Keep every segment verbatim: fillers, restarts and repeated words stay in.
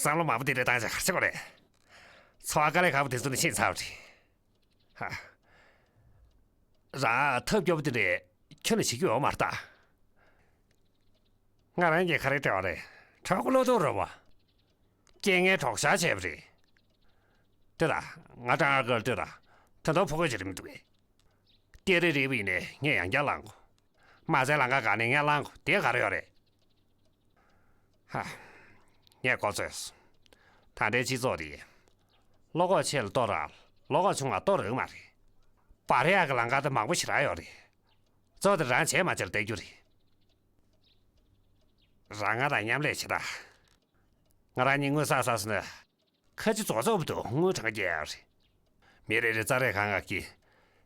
བསམ་བློ་མང་པོ་དེ་འདྲ་བཏང་བྱས་ག་རེ་བྱེད་དགོས་རེད། འཚོ་བ་དཀའ་ལས་ཁག་པོ་དེ་ཚོ་ནི་ཤེས་ཚར་བ་རེད། ཧ། རང་ཐབས་སྐྱོ་པོ་དེ་འདྲས་ཁྱོན་ནས་བྱེད་རྒྱུ་ཡོད་མ་རེད་ད། ང་རང་གིས་ག་རེ་བྲལ་བ་རེད། གྲོགས་པོ་བློ་ཐུག་རེད་བ། རྐྱེན་ངན་གྲོགས་ཤར་བྱས་པ་རེད། ལྟོས་དང་། ང་ཀྲང་ཨར་ཀར་ལྟོས་དང་། ད་དུང་ཕོ་རྒོད་ཅིག་རེད་མི་འདུག་གས། སྐད་རིགས་རིག་པ་ཡིན་ནའི་ངས་ཡང་བསྐྱར་བླངས་གོ། མ་རྩའི་ལམ་ཁ་སྒང་ནས་ངས་བླངས་གོ། དེ་ག་རེ་ཡོད་རེད། ཧ། ངས་གོ་ཚོད་སོང་། ད་ལྟའི་སྤྱི་ཚོགས་འདི། བློ་ཁོག་ཆེ་ལ་ལྟོ་རག་བློ་ཁོག་ཆུང་བ་ལྟོ་རག་མ་རེད། འབར་ཡག་གི་ལམ་ཁ་དེ་མང་པོ་ཞེ་དྲག་ཡོད་རེད། གཙོ་བོ་དེ་རང་བྱས་མ་བྱས་ལ་བལྟ་རྒྱུ་རེད། རང་ང་དང་མཉམ་ལས་བྱེད་ད། ང་རང་གཉིས་དངུལ་བསགས་བསགས་སོང་ན། ཁ་ཆུ་རྫོགས་རྫོགས་འདུག་དངུལ་གྲངས་ཀ་རྒྱག་ཡག་རེད། མི་རེ་རེ་རྩ་རེ་གང་ག་གི།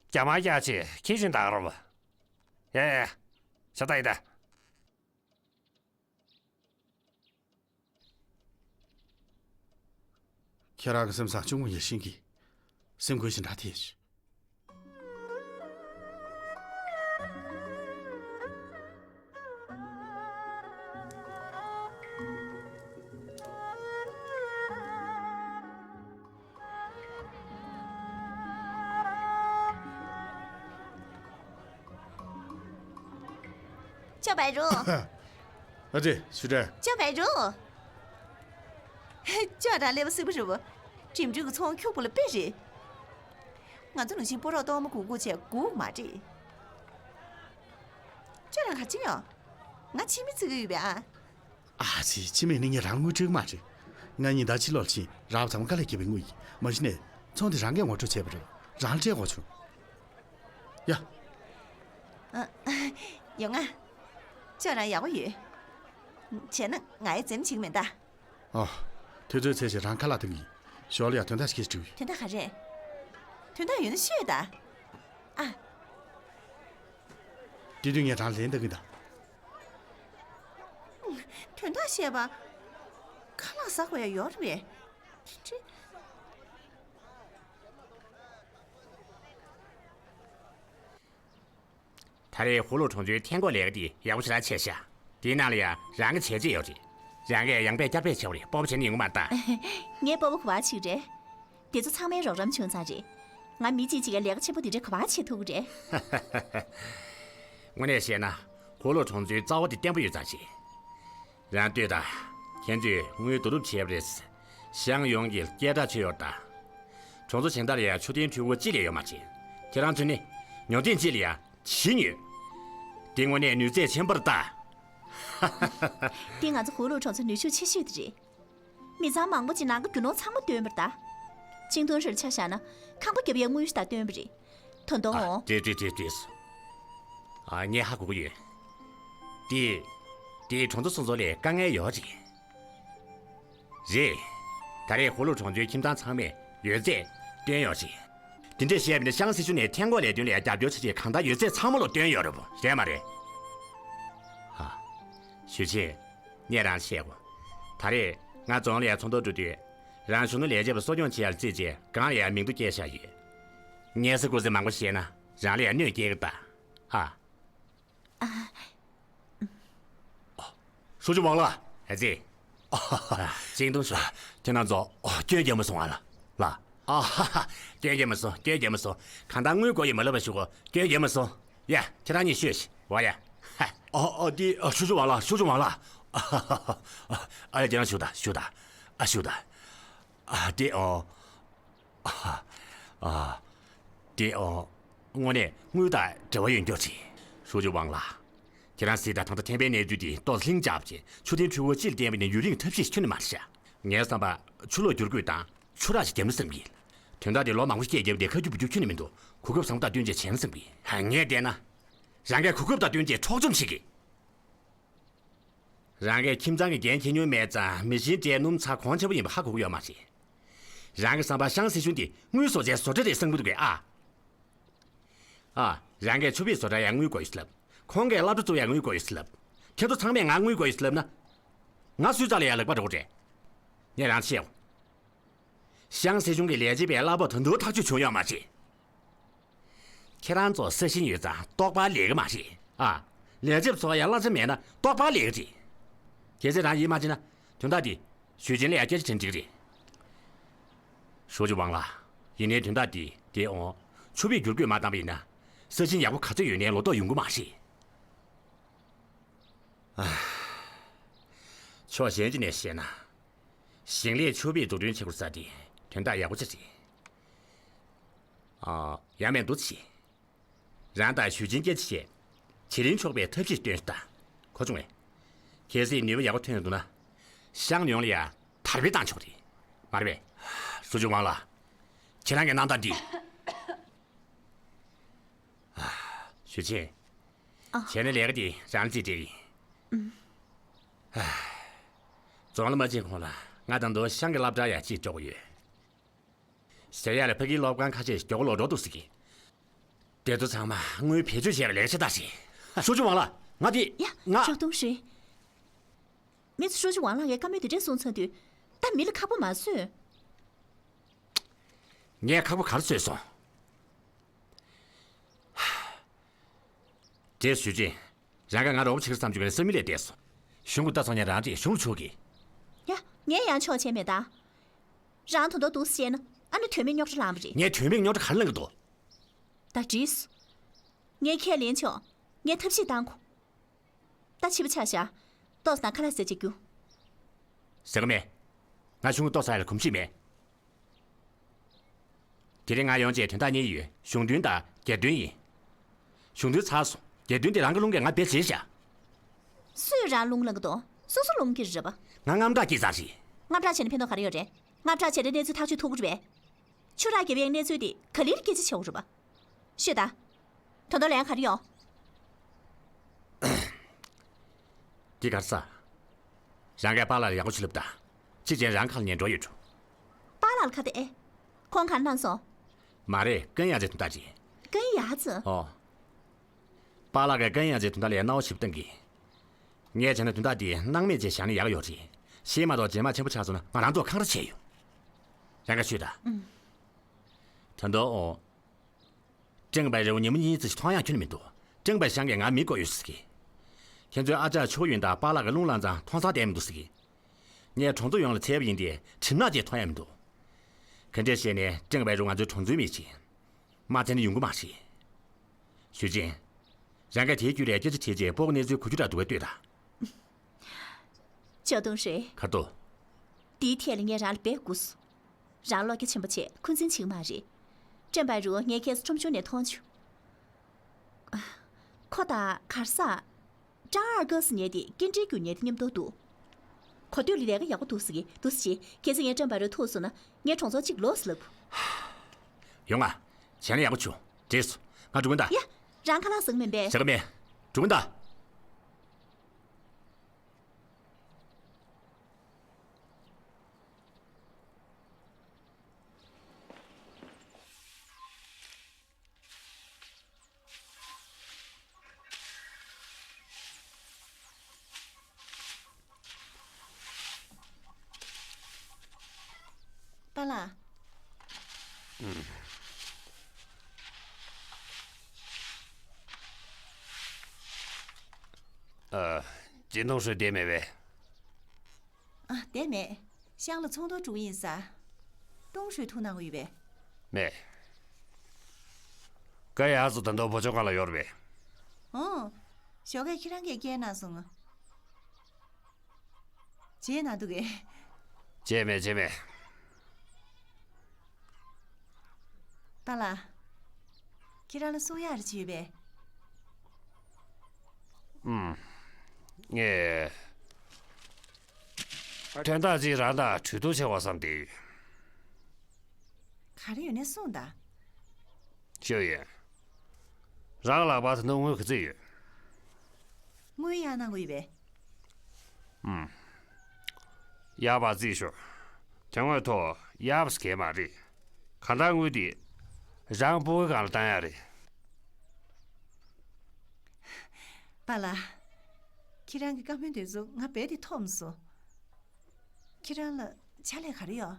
རྒྱ་མ་རྒྱག་ཆེ་ཁྱི་བཞིན་བདག་རོ། ཡ་ཡ་ཡ། ཤ་སྟག་ཡིན་ད། ཁྱེད་རང་གི་སེམས་བཟང་ཆུང་ངུ་ཡེ་ཤེས་ཀྱིས་སེམས་འགུལ་ཞིག་འདྲ་ཐེབས། ཅོ་བའི་རུ། ཨ་ཙི། ཞུ་ཁྲ། ཅོ་བའི་རུ། ཅོ་རང་ཀླད་པ་སེར་པོ་རེད་བ། འགྲིམ་འགྲུལ་གྱི་ཚོང་ཁྱུག་པོ་ལ་དཔེ་རེད། ང་ཚོ་ནང་བཞིན་སྤོ་རོགས་གཏོང་མ་གུག་གུག་བྱས་སྒུག་མ་རེད། ཅོ་རང་ག་ཅི་ཡོང་། ང་ཕྱི་མི་བརྩི་གི་ཡོད་པས་ཨ། ཨ་ཙི། ཕྱི་མིག་ནི་ངས་རང་དངུལ་སྤྲད་གི་མ་རེད། ང་གཉིས་ད་ཕྱི་ལོགས་ཕྱིན་རག་པ་ཚང་མ་དཀའ་ལས་བརྒྱབ་པའི་དངུལ་ཡིན། མ་གཞི་ནས་ཚོང་དེ་རང་གིས་ངོ་སྤྲོད་བྱས་པ་རེད། རང་སྤྲད་དགོས་བྱུང་། ཡ། ཨ། ཡོང་ང་། ཅོ་རང་ཡག་པོ་ཡོད། བྱས་ན་ང་ཡི་འཛེམ་བྱེད་ཀྱི་མེད་ད། ཨ། དུས་ཚོད་ཚད་ཞིག་རང་ཁ་ལག་གཏོང་གི་ཡིན། ཞོར་ལ་ཡང་དོན་དག་ཞིག་སྐད་ཆ་དྲི་གི་ཡོད། དོན་དག་ག་རེ། དོན་དག་ཡོད་ན་ཤོད་ད། ཨ། དེ་དུས་ངས་རང་ལན་བཏབ་གི་ད། དོན་དག་བཤད་པ། ཁ་ལག་ཟ་དགོས་ཡ་ཡོད་རེད་པས། དེ་འདྲ། ད་རེས་ཧུ་ལུ་གྲོང་ཚོའི་ཐན་ཀོ་ལས་ཀ་དེ་ཡག་པོ་ཞེ་དྲག་བྱས་ཤག་དེའི་ནང་ལ་ཡང་རང་གི་བྱས་རྗེས་ཡོད་རེད། རང་གིས་ཡང་བསྐྱར་བསྐྱར་བྱས་པ་རེད། སྤོབས་པ་བྱེད་ནི་ཡོང་གི་མ་རེད་ད། ངས་སྤོབས་པ་ག་པར་བྱེད་ཀྱི་རེད། དེ་ཚོ་ཚང་མའི་རོགས་རམ་བྱུང་ཙང་རེད། ང་མི་གཅིག་གཅིག་གི་ལས་ཀ་ཆེན་པོ་འདི་འདྲ་ག་པར་བྱེད་ཐུབ་ཀྱི་རེད། དངོས་གནས་བཤད་ན། ཧུ་ལུ་གྲོང་ཚོའི་རྩ་བ་དེ་བརྟན་པོ་ཡོད་ཙང་རེད། རང་ལྟོས་དང་། ཁྱེད་ཚོས་དངུལ་བསྡུ་རུབ་བྱས་པ་རེད། ཤང་ཡོངས་ཀྱི་སྐད་གྲགས་ཆོད་ཡོད་ད། གྲོང་ཚོ་གཞན་དག་ལ་ཡང་ཆུ་ཐན་འཕྲུལ་འཁོར་གཅིག་ལས་ཡོད་མ་རེད། ཁྱེད་རང་ཚོ་ནི་ཉོ་ཐེངས་གཅིག་ལ་ཡང་ཇི་ཉོས། དེ་དངོས་གནས་ནུས་ཚད་ཆེན་པོ་རེད་ད། དེ་ང་ཚོ་ཧུ་ལུ་གྲོང་ཚོ་ནུས་ཤུགས་ཆེ་ཤོས་དེ་རེད། མི་ཚང་མང་པོ་ཅིག་ནང་གི་རྒྱུ་ནོར་ཚང་མ་བཏོན་པ་རེད་ད། ཅིང་ཏུང་ཧྲིར་ཆ་བཞག་ན་ཁང་པ་རྒྱབ་ཡའི་དངུལ་ཞིག་ད་བཏོན་པ་རེད། ད་དུང་། ཨ། འོང་། རེད་རེད་རེད་རེད། ཨ། ངས་ཧ་གོ་གི་ཡོད། དེ། དེ་གྲོང་ཚོ་སོ་སོ་ལ་དཀའ་ངལ་ཡོད་རེད། རེད། ད་རེས་ཧུ་ལུ་གྲོང་ཚོའི་ཁྱིམ་ཚང་ཚང་མས་ཡོད་ཚད་བཏོན་ཡོད་རེད། དེ་འདྲས་བཤད་པ་ཡིན་ན་ཤང་སྲིད་གཞུང་ནས་ཐན་ཀོ་ལས་དོན་ལ་རྒྱབ་སྐྱོར་བྱེད་ཆེད་གང་ལྟར་ཡོད་ཚད་ཚང་མ་ལོ་བཏོན་ཡོད་རེད་པ། རེད་མ་རེད། ཧ། ཞུས་ཆེ། ངས་རང་བཤད་གོ། ད་རེས་ང་རྫོང་ལ་ཡར་ཚོགས་འདུར་འགྲོ་དུས། རང་གཞོན་ནུ་ལས་བྱེད་པ་གསོ་སྐྱོང་བྱེད་ཡག་ལ་བརྩིས་རྗེས་སྒང་ལ་ཡར་མིང་ཐོ་བསྐྱལ་བཞག་ཡོད། སྙན་སེང་སྐུ་ཚེ་མང་པོ་བཞེས་ན་རང་ལ་ཡང་གནོད་སྐྱེལ་གི་ད། ཧ། ཧྲུའུ་ཅི་ཝང་ལགས། ཨ་ཙི། ཅིང་ཏུང་ཧྲིར། ཁྱེད་རང་ཚོ་སྐྱོན་བརྗོད་མ་སོང་ཨ་ལ། ལ། ཨ་ཧ་ཧ། སྐྱོན་བརྗོད་མ་སོང་། སྐྱོན་བརྗོད་མ་སོང་། གང་ལྟར་དངུལ་དགོས་ཡོད་མ་ལབ་པ་ཞུ་གོ། སྐྱོན་བརྗོད་མ་སོང་། ཡ། ཁྱེད་རང་གཉིས་ཤོད་ཤིག་འོ་ཡ། ཧ། ཨ་ཨ་དེ་ཨ་ཧྲུའུ་ཅི་ཝང་ལགས། ཧྲུའུ་ཅི་ཝང་ལགས། ཨ་ཧ་ཧ་ཧ། ཨ་ཡ། ཁྱེད་རང་བཞུགས་དང་། བཞུགས་དང་། ཨ་བཞུགས་དང་། ཨ་དེ་ཨོ། ཨ། ཨ། དེ་ཨོ། དངོས་གནས་དངུལ་དང་འབྲེལ་བ་ཡོད་མཁན་རེད། ཧྲུའུ་ཅི་ཝང་ལགས། ཁྱེད་རང་གཟིགས་དང་། ད་ལྟ་ཐན་པའི་གནས་ཚུལ་དེ་ཏོག་ཙམ་ལྷིང་འཇགས་པ་བྱས། ཆུ་ཐན་འཕྲུལ་འཁོར་གཅིག་ལ་བརྟེན་པའི་ནས་ཡུན་རིང་ཐབས་ཤེས་ཤིག་ཁྱོན་ནས་མ་རེད་ཤག་ངའི་བསམ་པར་ཆུ་ལོག་བསྒྱུར་དགོས་དང་ཆུ་རགས་ཤིག་བརྒྱབ་ན་བསམ་གྱི། དོན་དག་དེ་ལོ་མང་པོ་སྐད་བརྒྱབ་སྟེ་ཁ་རྒྱུ་བུ་རྒྱུ་ཁྱོན་ནས་མི་འདུག་གོ་སྐབས་བཟང་པོ་དང་བསྟུན་བྱས་བྱས་ན་བསམ་གྱི། ཧ། ངས་བལྟས་ན། རང་གིས་གོ་སྐབས་དང་བསྟུན་བྱས་འཕྲོག་བཅོམ་བྱེད་ཀྱི། རང་གིས་ཁྱིམ་ཚང་གི་འགན་འཁྱེར་མྱོང་མེད་ཙང་མི་ཆེན་གྲས་སྣུམ་ཚ་གོང་ཆེན་པོ་ཡིན་པ་ཧ་གོ་གི་ཡོད་མ་རེད། རང་གི་བསམ་པར་ཤང་སྲིད་གཞུང་འདི་དངུལ་བཟོ་བྱའི་བཟོ་གྲྭ་རེད་བསམ་གྱི་འདུག་གས་ཨ། ཨ། རང་གིས་ཆུ་བེད་བཟོ་གྲྭ་ཡང་དངུལ་དགོས་ཡོད་ཟེར་ལབ། ཁོང་གིས་སློབ་གྲྭ་བཙུགས་ཡང་དངུལ་དགོས་ཡོད་ཟེར་ལབ། ཁྱེད་ཚོ་ཚང་མས་ང་དངུལ་དགོས་ཡོད་ཟེར་ལབ་ན། ང་སུའི་རྩ་ལ་ཡང་ལག་པ་འགྲོ་གི་རེད། ངས་རང་བཤད་འོ། ཤང་སྲིད་གཞུང་གི་ལས་བྱེད་པའི་གླ་ཕོགས་ད་དུང་ཐག་གཅོད་བྱུང་ཡོད་མ་རེད། ཁྱེད་རང་ཚོ་ས་ཞིང་ཡོད་ཙང་ལྟོགས་པ་ལས་ཀྱི་མ་རེད་ཨ། ལས་བྱེད་པ་ཚོ་ཡང་གླ་ཆ་མེད་ན་ལྟོགས་པ་ལས་ཀྱི་རེད། གལ་སྲིད་རང་ཡིད་མ་ཆེས་ན་དོན་དག་འདི། ཞུས་ཅིན་ལ་ཡང་སྐད་ཆ་དྲན་འགྲིག་རེད། ཧྲུའུ་ཅི་ཝང་ལགས། ཡིན་ནའི་དོན་དག་འདི་དེ་འོང་ཆུ་བེད་བསྒྱུར་བཀོད་མ་བཏང་པ་ཡིན་ན། ས་ཞིང་ཡག་པོ་ག་ཚོད་ཡོད་ནའི་ལོ་ཏོག་ཡོང་གི་མ་རེད། ཕྱོགས་གཞན་གཅིག་ནས་བཤད་ན། ཞིང་ལས་ཆུ་བེད་འཛུགས་སྐྲུན་བྱེད་དགོས་ས་དེ་དོན་དག་ཡག་པོ་ཅིག་རེད། ཨ། ཡང་མིན་འདུག་ཅེས། རང་དང་ཞུས་ཅིན་སྐད་ཆ་བཤད། བྱེད་རིན་ཆོག་པའི་ཐབས་ཤེས་སྟོན་ཤོག་དང་། གོ་བྱུང་ངས། གལ་སྲིད་ནུས་པ་ཡག་པོ་ཐོན་འདུག་ན། ཤང་ཡོང་ལ་ཡ་དར་སྤེལ་བཏང་ཆོག་རེད། མ་རེད་པས། ཧྲུའུ་ཅི་ཝང་ལགས། ཁྱེད་རང་གི་གནང་སྟངས་འདི། ཞུས་ཅིན། ཨ། བྱས་ན་ལས་ཀ་འདི་རང་ལ་རྩིས་སྤྲད་ཡིན། ཨུམ། རྫོང་ལ་མ་ཕྱིན་གོང་ལ་ང་དང་དོ་ཤང་གི་སློབ་གྲྭ་ཡང་གཅིག་འགྲོ་གི་ཡོད། ཟེར་ཡག་ལ་ཕ་གིའི་སློབ་ཁང་ཁ་ཤས་མགྱོགས་པོ་ལོག་འགྲོ་འདུག་ཟེར་གི། དེ་ཚོ་ཚང་མ་དངུལ་བེད་སྤྱོད་བྱས་པའི་ལས་ཀ་ཆགས་ད་རེད། ཧྲུའུ་ཅི་ཝང་ལགས། ང་དེ། ཡ། ང་ཞའོ་ཏུང་ཧྲེ། མི་ཚོ་ཧྲུའུ་ཅི་ཝང་ལགས་ཀྱིས་བཀའ་མོལ་དེ་འདྲས་གསུངས་ཚར་དུས། ད་མི་ལ་ཁག་པོ་མ་བཟོས། ངས་ཁག་པོ་ག་རེ་བཟོས་སོང་། དེ་ཞུས་ཅིན། རང་ག་ང་རོགས་པ་བྱེད་ཀྱི་བསམ་བྱུང་ནས་བསམ་མི་ལས་བསྡད་སོང་། གཞུང་གི་ལྟ་སོང་ཉན་རང་རེད། གཞུང་ལ་ཆོག་གི། ཡ། ངས་ཡང་ཆོག་བྱས་མེད་ད། རང་དོན་དོ་འདུག་བཤད་ན་ཨ་ནི་དོན་མེད་རྙོག་དྲ་ལངས་པ་རེད། ངས་དོན་མེད་རྙོག་དྲ་ག་རེ་ལངས་ཀྱི་འདུག་ད་འགྲིགས་སོང་། ངས་ཁས་ལེན་ཆོག་ངས་ཐབས་ཤེས་བཏང་གོ། ད་ཕྱི་པོ་ཆགས་བཞག་ཏོག་ཙམ་ནང་ཁ་ལག་ཟས་བྱེད་རྒྱུ། ཟ་གི་མེད། ང་གཞུང་གི་ཏོག་ཙམ་ལ་གོམས་གཤིས་མེད། དེ་རིང་ང་ཡོང་བྱས་དོན་དག་གཉིས་ཡོད། གཞུང་དོན་དང་སྒེར་དོན་ཡིན། གཞུང་དོན་ཚར་སོང་། སྒེར་དོན་དེ་རང་གི་རླུང་གིས་ང་བེད་བྱས་བཞག་སུས་རང་རླུང་ལངས་ཀྱི་འདུག་སོ་སོ་རླུང་གིས་རེད་པ། ང་དངངས་སྐྲག་སྐྱེས་ཚར་རེད། དངངས་སྐྲག་བྱས་ན་ཕན་ཐོགས་ག་རེ་ཡོད་རེད། དངངས་སྐྲག་བྱས་ན་གནས་ཚུལ་ཐག་གཅོད་ཐུབ་ཀྱི་རེད་པས། ཆུ་རགས་བརྒྱབ་པའི་གནས་ཚུལ་དེ་ག་ལེར་སྐད་ཆ་བྱེད་དགོས་རེད་པ། ཤོད་ད། ད་དུང་ལན་ག་རེ་ཡོད། འདི་གར་ས། རང་གིས་པཱ་ལགས་ལ་ཡག་པོ་བྱེད་ལབ་དང་། གཅིག་ཅན་རང་ཁ་ལ་ཉན་འགྲོ་ཡོད་འགྲོ། པཱ་ལགས་ལ་ཁ་གཏད་ཨེ། ཁོང་ག་རེ་གནང་སོང་། མ་རེད། ཀན་ཡང་ཙེ་དོན་དག་ཅིག་ཀན་ཡང་ཙེ། ཨོ། པཱ་ལགས་ཀྱིས་ཀན་ཡང་ཙེ་དོན་དག་ལ་སྣང་བ་ཞིབ་བཏང་གི། ངས་བྱས་ན་དོན་དག་འདི་སྣང་མེད་བྱས་བཞག་ན་ཡག་ཡོད་རེད། ཤེས་མ་གཏོགས་རྗེས་མ་ཆེན་པོ་ཆགས་སོང་ན་ང་རང་ཚོ་འཁང་ར་ཆེ་ཡོད། རང་ག་ཤོད་ད། ཨུམ། ད་དུང་ཨོ། ཀྲེང་པའེ་རུ་ཉིན་མོ་གཉིས་ཙམ་ཞིག་མཐོང་ཡག་ཁྱོན་ནས་མི་འདུག་ཀྲེང་པའེ་ཤང་གིས་ང་མི་བསྐོ་ཡོད་ཟེར་གི། ཁྱེད་ཚོའི་ཨ་ཅག་ཆོས་ཡོན་དང་པཱ་ལགས་ཀྱི་རླུང་ལངས་ཙང་མཐོང་ས་བསྡད་མི་འདུག་ཟེར་གི། ངས་གྲོང་ཚོ་ཡོངས་ལ་འཚོལ་བ་ཡིན་ཏེ་གྲིབ་ནག་ཅིག་མཐོང་ཡག་མི་འདུག་ག་འདྲས་བྱས་ནས་ཀྲེང་པའེ་རུ་ང་ཚོའི་གྲོང་ཚོའི་མི་ཞིག་མ་འཚོལ་ན་ཡོང་གི་མ་རེད། ཞུས་ཅིན། རང་གིས་དེའི་རྒྱུད་ལ་སྐད་ཆ་དྲིས་རྗེས་སྤོ་བོ་གནས་ཚུལ་གོ་རྒྱུ་འདྲ་འདུག་པས་ལྟོས་དང་། ཅོ་ཏུང་ཧྲེ། ག་རེ་འདུག་དེའི་ཐད་ལ་ངས་རང་ལ་འབོད་དགོས་སོང་། རང་བློ་རྒྱ་ཆེན་པོ་བྱས་འཁོན་འཛིན་བྱེད་ཀྱི་མ་རེད། ཀྲེང་པའེ་རུ་ངས་ཁྱེད་ཁྲོམ་གཞུང་ནས་མཐོང་བྱུང་། ཁོ་དང་གར་ས། ཀྲང་ཨར་ཀ་ཟེར་མཁན་དེ་སྐྱེལ་འདྲེན་རྒྱུག་མཁན་དེ་མཉམ་དུ་འདུག་གོ་ཐོས་ལ་ལས་ཀ་ཡག་པོ་འདུག་ཟེར་གི་འདུག་སེ་བྱས། གལ་སྲིད་ངས་ཀྲེང་པའེ་རུ་ཐུག་སོང་ན་ངའི་གྲོང་ཚོར་གཅིག་ལོག་ཟེར་ལབ། ཡོང་ང་། བྱས་ན་ཡག་པོ་བྱུང་། འགྲིག་སོང་། ང་འགྲོ་གི་ཡིན་ད། ཡ། རང་ཁ་ལག་ཟ་གི་མིན་པས། ཟ་གི་མེད། འགྲོ་གི་ཡིན་ད། པཱ་ལགས། ཨུམ། ཨ། ཅིན་ཏུང་ཧྲུའེ་བསྡད་མེད་པས། ཨ། བསྡད་མེད། ཤང་ལ་ཚོགས་འདུར་འགྲོ་གི་ཡིན་ཟེར། ཏུང་ཧྲུའེ་ཐུག་གནང་གི་ཡོད་པས། མེད། ཀན་ཡང་ཙེ་ད་དུང་བུ་བཅོལ་ཁང་ལ་ཡོད་རེད་པས། ཨོ། ཞོགས་ཀས་ཁྱེད་རང་གིས་སྐད་གནང་སོང་ང་། བརྗེད་གནང་འདུག་གས། བརྗེད་མེད། བརྗེད་མེད། པཱ་ལགས། ཁྱེད་རང་ལ་གསུང་ཡག་རེ་ཅིག་ཡོད་པས། ཨུམ། ངས། དོན་དག་ཅིག་རང་དང་གྲོས་བསྡུར་བྱེད་དགོས་བསམ་བསྡད་ཡོད། ག་རེ་ཡོད་ནའི་གསུངས་དང་། ཞུ་ཡིན། རང་ལག་པར་ད་དུང་དངུལ་ག་ཚོད་ཡོད། དངུལ་གཡར་གནང་དགོས་ཡོད་པས། ཨུམ། གཡར་བར་རྩིས་ཤོག་དོན་དངོས་ཐོག་གཡར་བ་ཟེར་མཁན་མ་རེད། གང་ལྟར་དངུལ་འདི་རང་སྤུ་གུའི་སྒང་ལ་བཏང་ཡག་རེད། པཱ་ལགས། ཁྱེད་རང་གི་བཀའ་མོལ་དེ་ཚོ་ང་རྦད་དེ་ཐོབ་མ་སོང་། ཁྱེད་རང་ལ་ཕྱག་ལས་ག་རེ་ཡོད།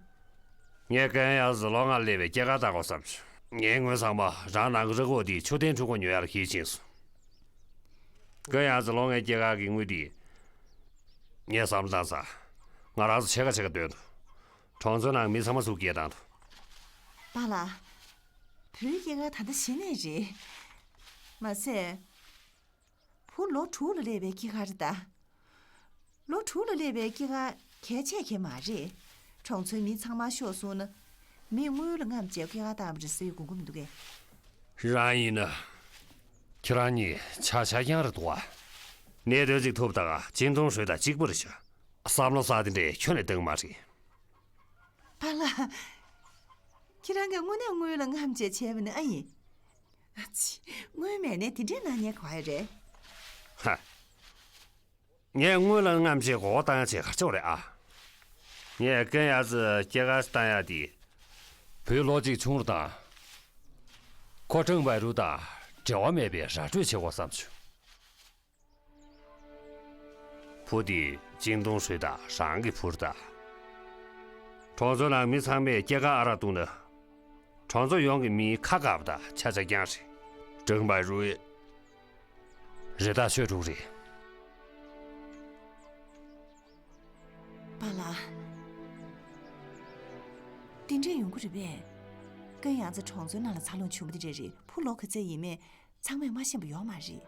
ངས་ཀན་ཡང་ཙེ་ལོ་ལྔ་སླེབས་པའི་སྐྱེས་སྐར་བཏང་དགོས་བསམ་བྱུང་། ངའི་དངུལ་ཚང་མ་རང་ནང་གི་རི་ཁོག་འདིའི་ཆུ་ཐན་འཁྲུ་སྐོར་ཉོ་ཡག་ལ་གྱིས་ཕྱིན་སོང་། ཀན་ཡང་ཙེ་ལོ་ལྔའི་སྐྱེས་སྐར་གྱི་དངུལ་འདི། ངས་བསམ་བློ་བཏང་ཚར། ང་རང་ཚོ་ཕྱེད་ཀ་ཕྱེད་ཀ་འདོན་འདུག་གྲོང་ཚོའི་ནང་མི་ཚང་མ་ཚུར་སྐྱེལ་བཏང་འདུག་པཱ་ལགས། བུའི་སྐྱེས་སྐར་ད་ལྟ་གཞི་ནས་རེད། མ་ཟད། བུ་ལོ་དྲུག་ལ་སླེབས་པའི་སྐྱེས་སྐར་རེད་ད། ལོ་དྲུག་ལ་སླེབས་པའི་སྐྱེས་སྐར་གལ་ཆེ་གལ་མ་རེད། གྲོང་ཚོའི་མི་ཚང་མ་ཤོག་གསུངས་ན། མི་དངུལ་ལ་རྔམ་བྱས་སྐྱེས་སྐར་བཏང་བ་རེད་ཟེར་དགོངས་ཀྱི་མི་འདུག་གས། རང་ཡིན་ན། ཁྱེད་རང་གཉིས་ཆ་ཆ་རྐྱང་རེད་འདུག་བ། གནད་དོན་ཅིག་ཐུག་པ་དང་ཅིན་ཏུང་ཧྲུའེ་དང་གཅིག་པ་རེད་ཤག་བསམ་བློ་བསགས་དེ་འདྲས་ཁྱོན་ནས་བཏང་མ་རེད། པཱ་ལགས། ཁྱེད་རང་གིས་དངོས་གནས་དངུལ་ལ་རྔམ་བྱས་བྱས་པ་ནི་ཨ་ཡིན། ཨ་ཙི། དངུལ་མེད་ནས་དེ་འདྲའི་སྣང་བརྙན་ག་པར་རེད། ཧ། ངས་དངུལ་ལ་རྔམ་བྱས་མགོ་སྐོར་བཏང་ཡ་བྱས་ག་ཅོག་རེད་ཨ། ངས་ཀུན་ཡ་ཙི་སྐྱེས་སྐར་བཏང་ཡ་དེ། བུའི་ལོ་གཅིག་ཆུང་རུ་དང་། ཁོ་ཀྲང་པའེ་རུ་དང་འབྲེལ་བ་མེད་པའི་ར་སྤྲོད་བྱེད་དགོས་བསམ་བྱུང་། བུ་དེ་ཅིན་ཏུང་ཧྲུའེ་དང་རང་གི་བུ་རེད་ད། གྲོང་ཚོའི་ནང་མི་ཚང་མས་སྐྱེས་སྐར་ཨ་རག་བཏུང་ན། གྲོང་ཚོ་ཡོངས་ཀྱི་མིའི་ཁ་བཀག་པ་དང་ཆ་ཆ་རྐྱང་རེད། ཀྲང་པའེ་རུའེ་རེ་ཐག་ཆོད་འགྲོ་གི་རེད། པཱ་ལགས། དེ་འདྲས་ཡོང་གི་རེད་པས། ཀུན་ཡང་ཙི་གྲོང་ཚོའི་ནང་ལ་འཚར་ལོངས་བྱུང་བ་དེ་འདྲས་རེད། བུ་ལོ་ག་ཚོད་ཡིན་མིན་ཚང་མས་མ་ཤེས་པ་ཡོད་མ་རེད།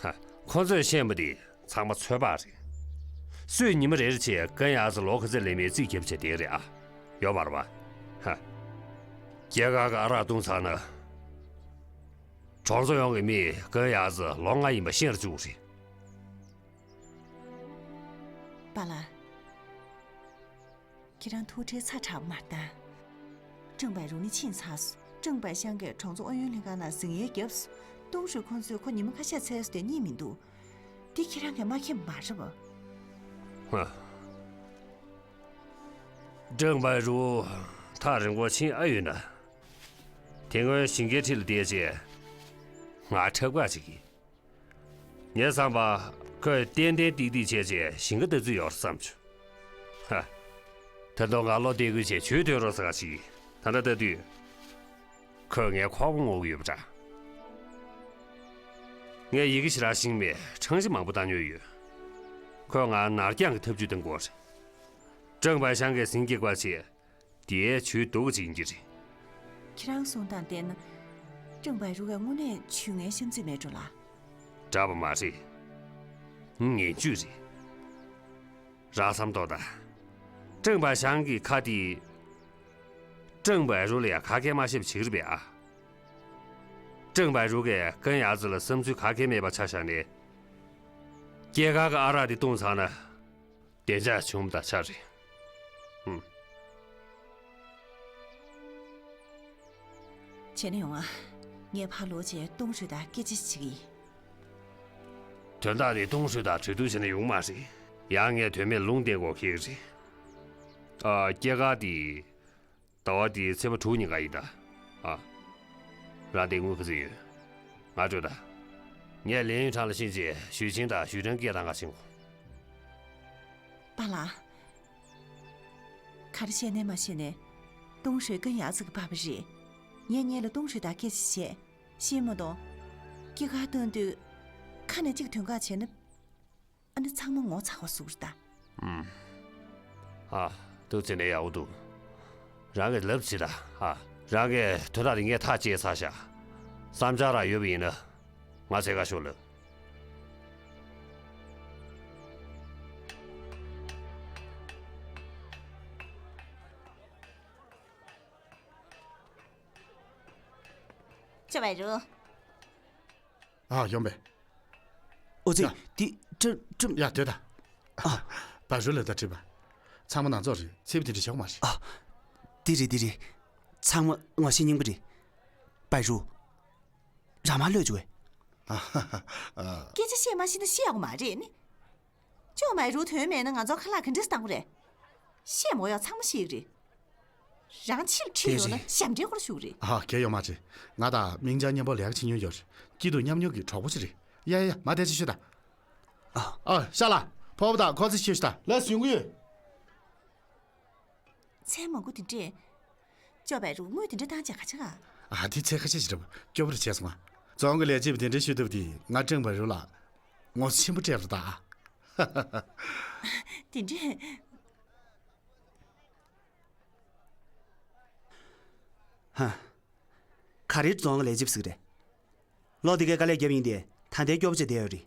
ཧ། ཁོ་ཚོས་ཤེས་པ་དེ་ཚང་མ་ཚོད་དཔག་རེད། སུས་ཉི་མ་རེ་རེ་བྱས་ཀུན་ཡང་ཙི་ལོ་ག་ཚོད་ལེན་མིན་རྩིས་རྒྱབ་བྱས་བསྡད་རེད་ཨ། ཡོད་མ་རེད་པ། ཧ། སྐྱེས་སྐར་གྱི་ཨ་རག་བཏུང་ཚར་ན། གྲོང་ཚོ་ཡོངས་ཀྱི་མིས་ཀུན་ཡང་ཙི་ལོ་ལྔ་ཡིན་པ་ཤེས་རུ་བཅུག་རེད། པཱ་ལགས། ཁྱེད་རང་ཐུགས་ཁྲལ་ཚ་དྲགས་པ་མ་གཏོང་། ཀྲང་པའེ་རུ་ནི་ཕྱིན་ཚར་སོང་། ཀྲང་པའེ་ཤང་གིས་གྲོང་ཚོ་ཨུ་ཡོན་ལྷན་ཁང་ནང་ཟིང་ཡས་བརྒྱབ་སོང་། ཏུང་ཧྲུའེ་ཁོང་ཚོས་ཁོ་ཉི་མ་ཁ་ཤས་འཚོལ་སོང་དེ་རྙེད་མི་འདུག་འདི་ཁྱེད་རང་གིས་མ་མཁྱེན་པ་མ་རེད་པ། ཧ། ཀྲང་པའེ་རུ་ཐག་རིང་པོ་ཕྱིན་ཨ་ཡོད་ན། དེ་སྔོན་ཞིང་ཁའི་འཁྲིས་ལ་བསྡད་རྗེས་ང་འཁྲབ་ཁ་ཅིག་གིས། ངས་བསམ་པ། ཁོས་ཏན་ཏན་ཏིག་ཏིག་བྱས་རྗེས་ཞིང་ཁ་ལྟ་ཚུལ་ཡོད་བསམ་བྱུང་། ཧ། ད་དུང་ང་བློ་གཏད་དགོས་བྱས་ཇུས་འདོན་རོགས་ཟེར་ག་ཅིག་ད་ལྟ་ལྟ་དུས། ཁོས་ངའི་ཁོག་པ་རྔོག་གི་ཡོད་པ་འདྲ། ངས་ཡི་གེ་ཞེ་དྲག་ཤེས་མེད། འཆར་གཞི་མང་པོ་བཏང་མྱོང་ཡོད། ཁོས་ང་ནར་འགྱངས་ཀྱི་ཐབས་ཇུས་གཏང་དགོས་རེད། ཀྲང་པའེ་ཤང་གིས་ཟིང་སྐྱེས་པ་བྱས། དེའི་ཇུས་སྡུག་ཅིག་ཡིན་གྱི་རེད། ཁྱེད་རང་གསུང་སྟངས་བལྟས་ན། ཀྲང་པའེ་རུ་གས་དངོས་གནས་ཇུས་ངན་བཤམས་ཚུལ་མེད་འགྲོ་ལ། འདྲ་པོ་མ་རེད། ངན་ཇུས་རེད། རང་བསམ་ཏོ་ད། ཀྲང་པའེ་ཤང་གི་ཁ་དེ། ཀྲང་པའེ་རུ་ལ་ཡང་ཁ་སྐད་མ་བཤད་པ་བྱེད་ཀྱི་རེད་པས་ཨ། ཀྲང་པའེ་རུ་གས་ཀུན་ཡང་ཙི་ལ་བསམ་ཚུལ་ག་གེ་མེད་པ་ཆ་བཞག་ནས། སྐྱེས་སྐར་གྱི་ཨ་རག་འདི་བཏུང་ཚར་ན། བདེ་འཇགས་བྱུང་བ་དང་ཆ་རེད། ཧུམ། བྱས་ན་ཡོང་ང་། ངས་ཕར་ལོག་བྱས་ཏུང་ཧྲུའེ་དང་སྐད་ཆ་ཞིག་བྱེད་ཀྱི་ཡིན། དོན་དག་འདི་ཏུང་ཧྲུའེ་དང་གྲོས་བསྡུར་བྱས་ན་ཡོང་མ་རེད། ཡང་ངས་དོན་མེད་ལུང་བསྟན་དགོས་ཀྱི་རེད། ཨ། སྐྱེས་སྐར་འདི། ཟླ་བ་འདིའི་ཚེས་པ་དྲུག་ཉིན་ཀ་ཡིན་ད། ཨ། རང་འདི་དངུལ་ག་ཚོད་ཡོད། ང་སྤྲོད་ད། ངས་ལིན་ཡུན་ཁྲང་ལ་ཤེས་རྗེས་ཞུས་ཆིང་དང་ཞུས་ཀྲང་སྐད་བཏང་ག་ཕྱིན་གོ། པཱ་ལགས། ག་རེ་བཤད་ནའི་མ་བཤད་ནའི། ཏུང་ཧྲུའེ་ཀུན་ཡང་ཙི་གི་པ་ཕ་རེད། ངས་སྔོན་ལ་ཏུང་ཧྲུའེ་དང་སྐད་ཆ་བཤད། ཤེས་མ་གཏོང་། སྐྱེས་སྐར་སྟོན་དུས། ཁ་ནས་གཅིག་དོན་ཁ་བྱས་ན། ཨ་ནི་ཚང་མ་ངོ་ཚ་བ་ཟུག་རེད་ད། ཨུམ། ཨ། ཏུ་ཙི་ནས་ཡག་པོ་འདུག་རང་གིས་ལབ་ཅིག་ད། ཨ། རང་གིས་དོན་དག་དེ་ངས་ཐག་བཅད་ཚར་ཤག་བསམ་འཆར་རང་ཡོད་པ་ཡིན་ན། ང་འཚོལ་ག་ཤོག་ལབ། ཅོ་བའི་རུ། ཨ། ཡོང་པས། ཨོ་ཙི། ཡ། འདི་ཀྲམ་ཀྲམ། ཡ། སྡོད་ད། ཨ། བ་རུ་ལ་ད་དྲིས་པ། ཚང་མ་ནང་ཚོགས་རེད། ཚེ་བ་དེ་འདྲ་བྱེད་དགོས་མ་རེད། ཨ། འདི་རེད་འདི་རེད། ཚང་མ་ངོ་ཤེས་རྙིང་པ་རེད། བ་རུ། རང་མ་ལོས་བྱུང་བས། ཨ་ཧ་ཧ། ཨ། སྐད་ཆ་བཤད་མ་ཤེས་ན་བཤད་ཡག་མ་རེད་ནི། ཅོ་མའི་རུ་དོན་མེད་ན་ང་ཚོར་ཁ་ལག་ག་འདྲས་བཏང་གི་རེད། བཤད་མོ་ཡག་ཚང་མ་ཤེས་ཀྱི་རེད། རང་ཕྱིར་ཁྲིད་ཡོང་ན་དེ་རེད། ཞབས་འདྲེན་སྐོར་ཞུ་གི་རེད། ཨ། གལ་ཡོད་མ་རེད། ང་དང་མིང་ཅང་མཉམ་པོ་ལས་ཀ་བྱེད་མྱོང་ཡོད་རེད། སྐྱིད་སྡུག་མཉམ་མྱོང་གི་གྲོགས་པོ་ཅིག་རེད། ཡ་ཡ་ཡ། མ་བསྡད་ཅིག་ཤོད་ད། ཨ། ཨ། ཤ་ལ། ཕོ་བོ་དང་ཁོ་ཚོ་ཤོད་ཤོད་ད། ལགས་སོ། ཡོང་གི་ཡོད། མཚན་མང་པོ་དེ་འདྲས། ཅོ་བའི་རུ་དངུལ་དེ་འདྲ་བཏང་བྱས་ག་ཆ་ག་ཨ། དེ་ཚེ་ཁ་ཤས་ཤིག་རེད་པ། སྐྱོ་པོ་རེ་བྱས་སོང་ང་། རྫོང་གི་ལས་བྱེད་པ་དེ་འདྲས་ཤོད་ཐུབ་དེ་ང་ཀྲང་པའི་རུ་ལ་ངོ་ཚ་ཆེན་པོ་སྤྲད་རེད་ད། དེ་འདྲས། ཧ། ག་རེ་རྫོང་གི་ལས་བྱེད་ཟིག་རེད། ལོ་འདི་གའི་དཀའ་ལས་བརྒྱབ་ཡིན་ཏེ། ད་ལྟའི་སྐྱོ་པོ་བྱས་བསྡད་ཡོད་རེད།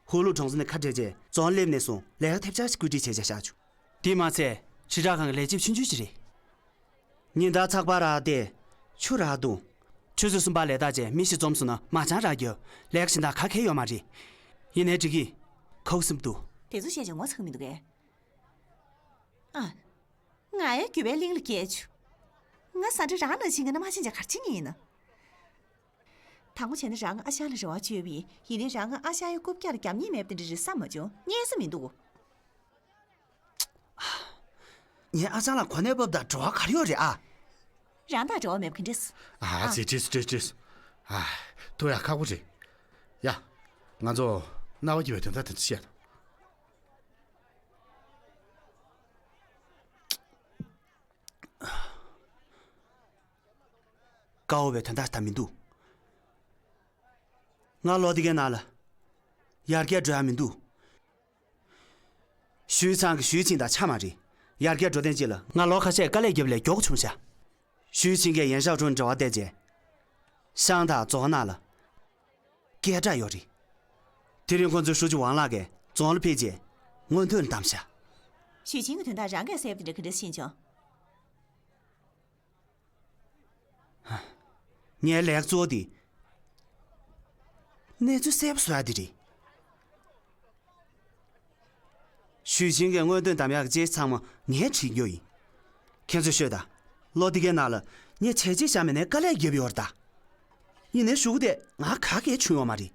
ཧུ་ལུ་གྲོང་ཚོ་ནས་ཁ་བྲལ་རྗེས་རྫོང་སླེབས་ནས་བཟུང་ལས་ཀ་ཐེབས་ཆག་ཞིག་བཀོད་སྒྲིག་བྱས་བྱས་བཞག་བྱུང་། དེས་མ་ཚད་ཞི་དྲག་ཁང་གི་ལས་བྱེད་ཆུང་ཆུང་ཞིག་རེད། ཉིན་ལྟར་ཚགས་པར་རག་སྟེ། ཆུ་རག་འཐུང་། ཆུ་ཚོད་གསུམ་པར་ལས་བསྡད་རྗེས་མི་ཞིག་འཛོམས་སོང་ན་མ་ཅང་རག་རྒྱུ། ལས་ཀ་གཞན་དག་ག་གེ་ཡོད་མ་རེད། ཡིན་ནའི་འགྲིག་གི། ཁོག་སེམས་འདུག་དེ་ཚོ་བཤད་རྒྱུ་ངོ་ཚ་གི་མི་འདུག་གས། ཨ། ང་ཡང་རྒྱུད་པའི་གླིང་ལ་སྐྱེས་བྱུང་། ང་ཟ་འདྲེ་རང་ནང་བཞིན་གྱི་ན་མ་ཕྱིན་ཅང་གར་ཕྱིན་ངེས་ཡིན་ན། དང་པོ་བྱས་ན་རང་ཨ་ཞང་ལ་རེ་བ་བཅོལ་བ་ཡིན། ཡིན་ནའི་རང་ཨ་ཞང་ཡང་རྐུབ་བཀྱག་ལ་རྒྱབ་གཉིས་མེད་པ་དེ་འདྲ་རེད་བསམ་མ་བྱུང་། ཉན་ས་མི་འདུག་ངའི་ཨ་ཅག་ལ་གོ་གནས་བབ་དང་འབྲེལ་བ་ག་རེ་ཡོད་རེད་ཨ། རང་དང་འབྲེལ་བ་མེད་པ་ག་འདྲས། ཨ་ཙི། ཏྲིས་ཏྲིས་ཏྲིས། ཨ། ཐུག་ཡ་ཁག་པོ་རེད། ཡ། ང་ཚོ་རྣ་བ་སྐྱིད་པའི་དོན་དག་དེ་ཚོ་བཤད། དཀའ་བའི་དོན་དག་ད་མི་འདུག་ང་ལོ་འདི་གའི་ནང་ལ་ཡར་རྒྱས་འགྲོ་ཡ་མི་འདུག་ཞུས་ཚང་གིས་ཞུས་ཆིང་དང་ཆ་མ་རེད། ཡར་རྒྱས་འགྲོ་དོན་ཅིག་ལ་ང་ལོ་ཁ་ཤས་དཀའ་ལས་བརྒྱབ་ལས་མགྱོགས་བྱུང་ཤག་ཞུས་ཆིང་གིས་ཡན་ཞའོ་ཁྲུན་འབྲེལ་བ་བལྟས་རྗེས། ཤང་དང་རྫོང་ནང་ལ་སྐད་གྲགས་ཡོད་རེད། དེ་རིང་ཁོང་ཚོའི་ཧྲུའུ་ཅི་ཝང་ལགས་ཀྱིས་རྫོང་ལ་ཕེབས་རྗེས་མངོན་འདོད་བདམས་ཤག་ཞུས་ཆིང་གི་དོན་དག་རང་གིས་གསལ་པོ་དེ་འདྲ་ག་འདྲ་ཤེས་བྱུང་། ངའི་ལས་གཙོ་བོ་དེ། གནས་ཚུལ་གསལ་པོ་བཟོ་ཡ་དེ་རེད། ཞུས་ཆིང་གིས་མངོན་འདོད་གདམ་ཡག་གི་བྱས་རྗེས་ཚང་མ་ངས་བྱེད་རྒྱུ་ཡིན། ཁྱེད་ཚོས་ཤོད་དང་། ལོ་འདི་གའི་ནང་ལ་ངས་བྱས་རྗེས་བཞག་མེད་ནའི་དཀའ་ལས་བརྒྱབ་ཡོད་རེད་ད། ཡིན་ནའི་གཞུག་གུ་དེ་ང་ག་གེ་བྱུང་ཡོད་མ་རེད།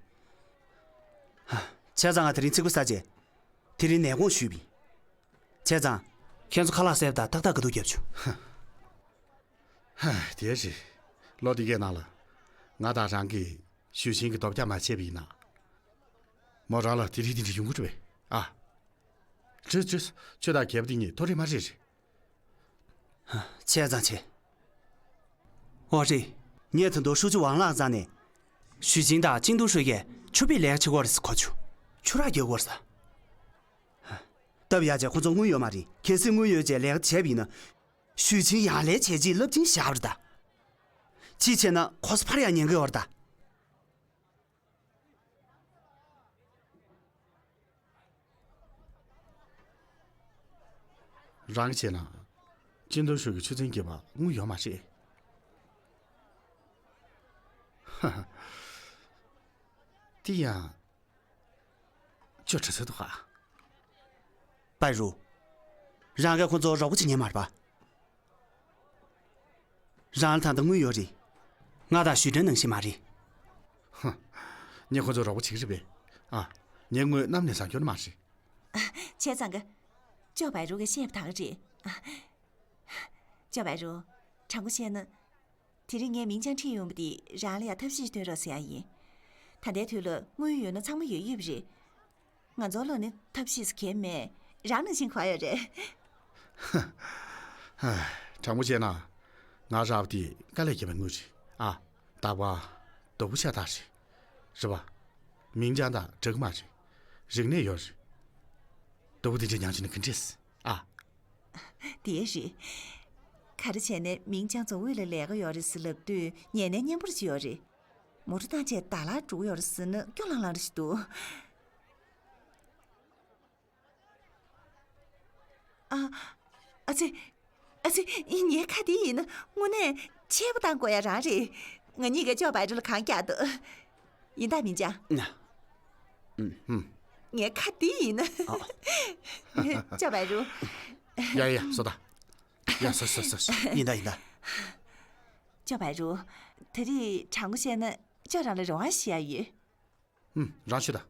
ཧ། བྱས་ཙང་ང་དེ་རིང་ཚིག་པ་ཟ་རྗེས། དེ་རིང་ནད་དགོངས་ཞུས་པ་ཡིན། བྱས་ཙང་། ཁྱེད་ཚོ་ཁ་ལག་བཟས་པ་དང་ཏག་ཏག་དགའ་སྡུག་བརྒྱབ་བྱུང་། ཧ། དེ་རེད། ལོ་འདི་གའི་ནང་ལ། ང་དང་རང་གིས་ཞུས་ཆིང་གི་རྡོབ་རྒྱག་མ་བྱས་པ་ཡིན་ན། མོ་རང་ལ་དེ་རིགས་དེ་འདྲ་ཡོང་གི་རེད་པས་ཨ། ཅི་ཅི། ཁྱོད་དང་རྒྱལ་པོ་དེ་གཉིས་མཐོ་རིས་མ་རེད་རེད། བྱས་ཙང་བྱས། ཨོ་རེད། ངས་ད་དུང་ཧྲུའུ་ཅི་ཝང་ལགས་རྩ་ནས། ཞུས་ཆིང་དང་ཅིང་ཏུང་ཧྲུའེ་གིས་ཆུ་ཕིག་ལས་ཀ་བྱེད་དགོས་རེད་ཟེར་གོ་བྱུང་། ཆུ་རགས་རྒྱག་དགོས་རེད་ཟེར། སྟབས་ཡག་བྱས་ཁོ་ཚོ་དངུལ་ཡོད་མ་རེད། གལ་སྲིད་དངུལ་ཡོད་བྱས་ལས་ཀ་བྱས་པ་ཡིན་ན། ཞུས་ཆིང་ཡང་ལས་བྱས་རྗེས་རླབས་ཆེན་བཞག་པ་རེད་ད། ཅི་བྱས་ན་ཁོ་ཚོ་ཕར་ཡང་ཉན་གི་ཡོད་རེད་ད། རང་གིས་བྱས་ན། ཅིན་ཏུང་ཧྲུའེ་གི་ཆུ་ཚན་རྒྱག་པར་དངུལ་ཡོད་མ་རེད། ཧ་ཧ། དེ་ཡང་། ཅོ་དྲི་ཚོད་འདུག་ག་པའི་རུ། རང་གིས་ཁོ་ཚོར་རོགས་པ་བྱེད་ཉན་མ་རེད་པ། རང་ལ་ད་ལྟ་དངུལ་ཡོད་རེད། ང་དང་ཞུས་ཁྲེན་ནང་བཞིན་མ་རེད། ཧུམ། ངས་ཁོ་ཚོར་རོགས་པ་བྱེད་ཀྱི་རེད་པས། ཨ། ངས་དངུལ་གནམ་ནས་བཟང་སྐྱོར་མ་རེད། བྱས་ཙང་གི། ཅོ་པའི་རུ་གིས་བཤད་པ་དག་རེད། ཨ། ཅོ་པའི་རུ། དྲང་པོ་བཤད་ན། དེ་རིང་ངས་མིང་ཅང་ཁྲིད་ཡོང་བ་དེ་རང་ལ་ཡང་ཐབས་ཤེས་སྟོན་རོགས་ཟེར་ཡ་ཡིན། ད་ལྟའི་དུས་ལ་དངུལ་ཡོད་ན་ཚང་མ་ཡོད་ཡོད་པ་རེད། ང་ཚོའི་བློ་ནི་ཐབས་ཤེས་སུ་གལ་མེད། རང་ནང་བཞིན་གོ་ཡོད་རེད། དྲང་པོ་བཤད་ན། ང་རག་པ་དེ་དཀའ་ལས་བརྒྱབ་པའི་དངུལ་རེད་ཨ། རྟག་པར་སྡུག་པོ་ཤ་སྟག་རེད། རེད་པ། མིང་ཅང་དང་འདྲ་གི་མ་རེད། རིག་གནས་ཡོད་རེད། སྡུག་པོ་དེ་འདྲ་མྱངས་བྱས་ན་ག་འདྲས། ཨ། དེ་རེད། ག་རེ་བྱས་ནས་མིང་ཅང་རྫོང་དབུས་ལ་ལས་ཀ་ཡོད་རེད་ཟེར་ལབ་དུས་ཉན་ནའི་སྙན་པོ་ཅིག་ཡོད་རེད། མོ་ཊ་བཏང་བྱས་ད་ལ་འགྲོ་གི་ཡོད་རེད་ཟེར་ན་སྐྱོ་ལང་ལང་རེ་ཞིག་འདུག་ཨ། ཨ་ཙི། ཨ་ཙི། ངའི་ཁ་དེ་ཡིན་ན་དངོས་གནས་ཆད་པ་བཏང་དགོས་ཡ་རང་རེད། ང་གཉིས་ཀས་ཅོ་པའི་རུ་ལ་གང་རྒྱག་འདུག་ཡིན་ད་མིང་ཅང་། ཨ། ཨུམ། ངའི་ཁ་དེ་ཡིན་ན། ཨ། ཅོ་པའི་རུ། ཡ་ཡ་སོ་ད། ཡ་སོ་སོ་སོ་སོ། ཡིན་ད་ཡིན་ད། ཅོ་པའི་རུ། དེ་རིང་དྲང་པོ་བཤད་ན་ཅོ་རང་ལ་རེ་བ་ཞུ་ཡ་ཡོད། ཨུམ། རང་ཤོད་ད།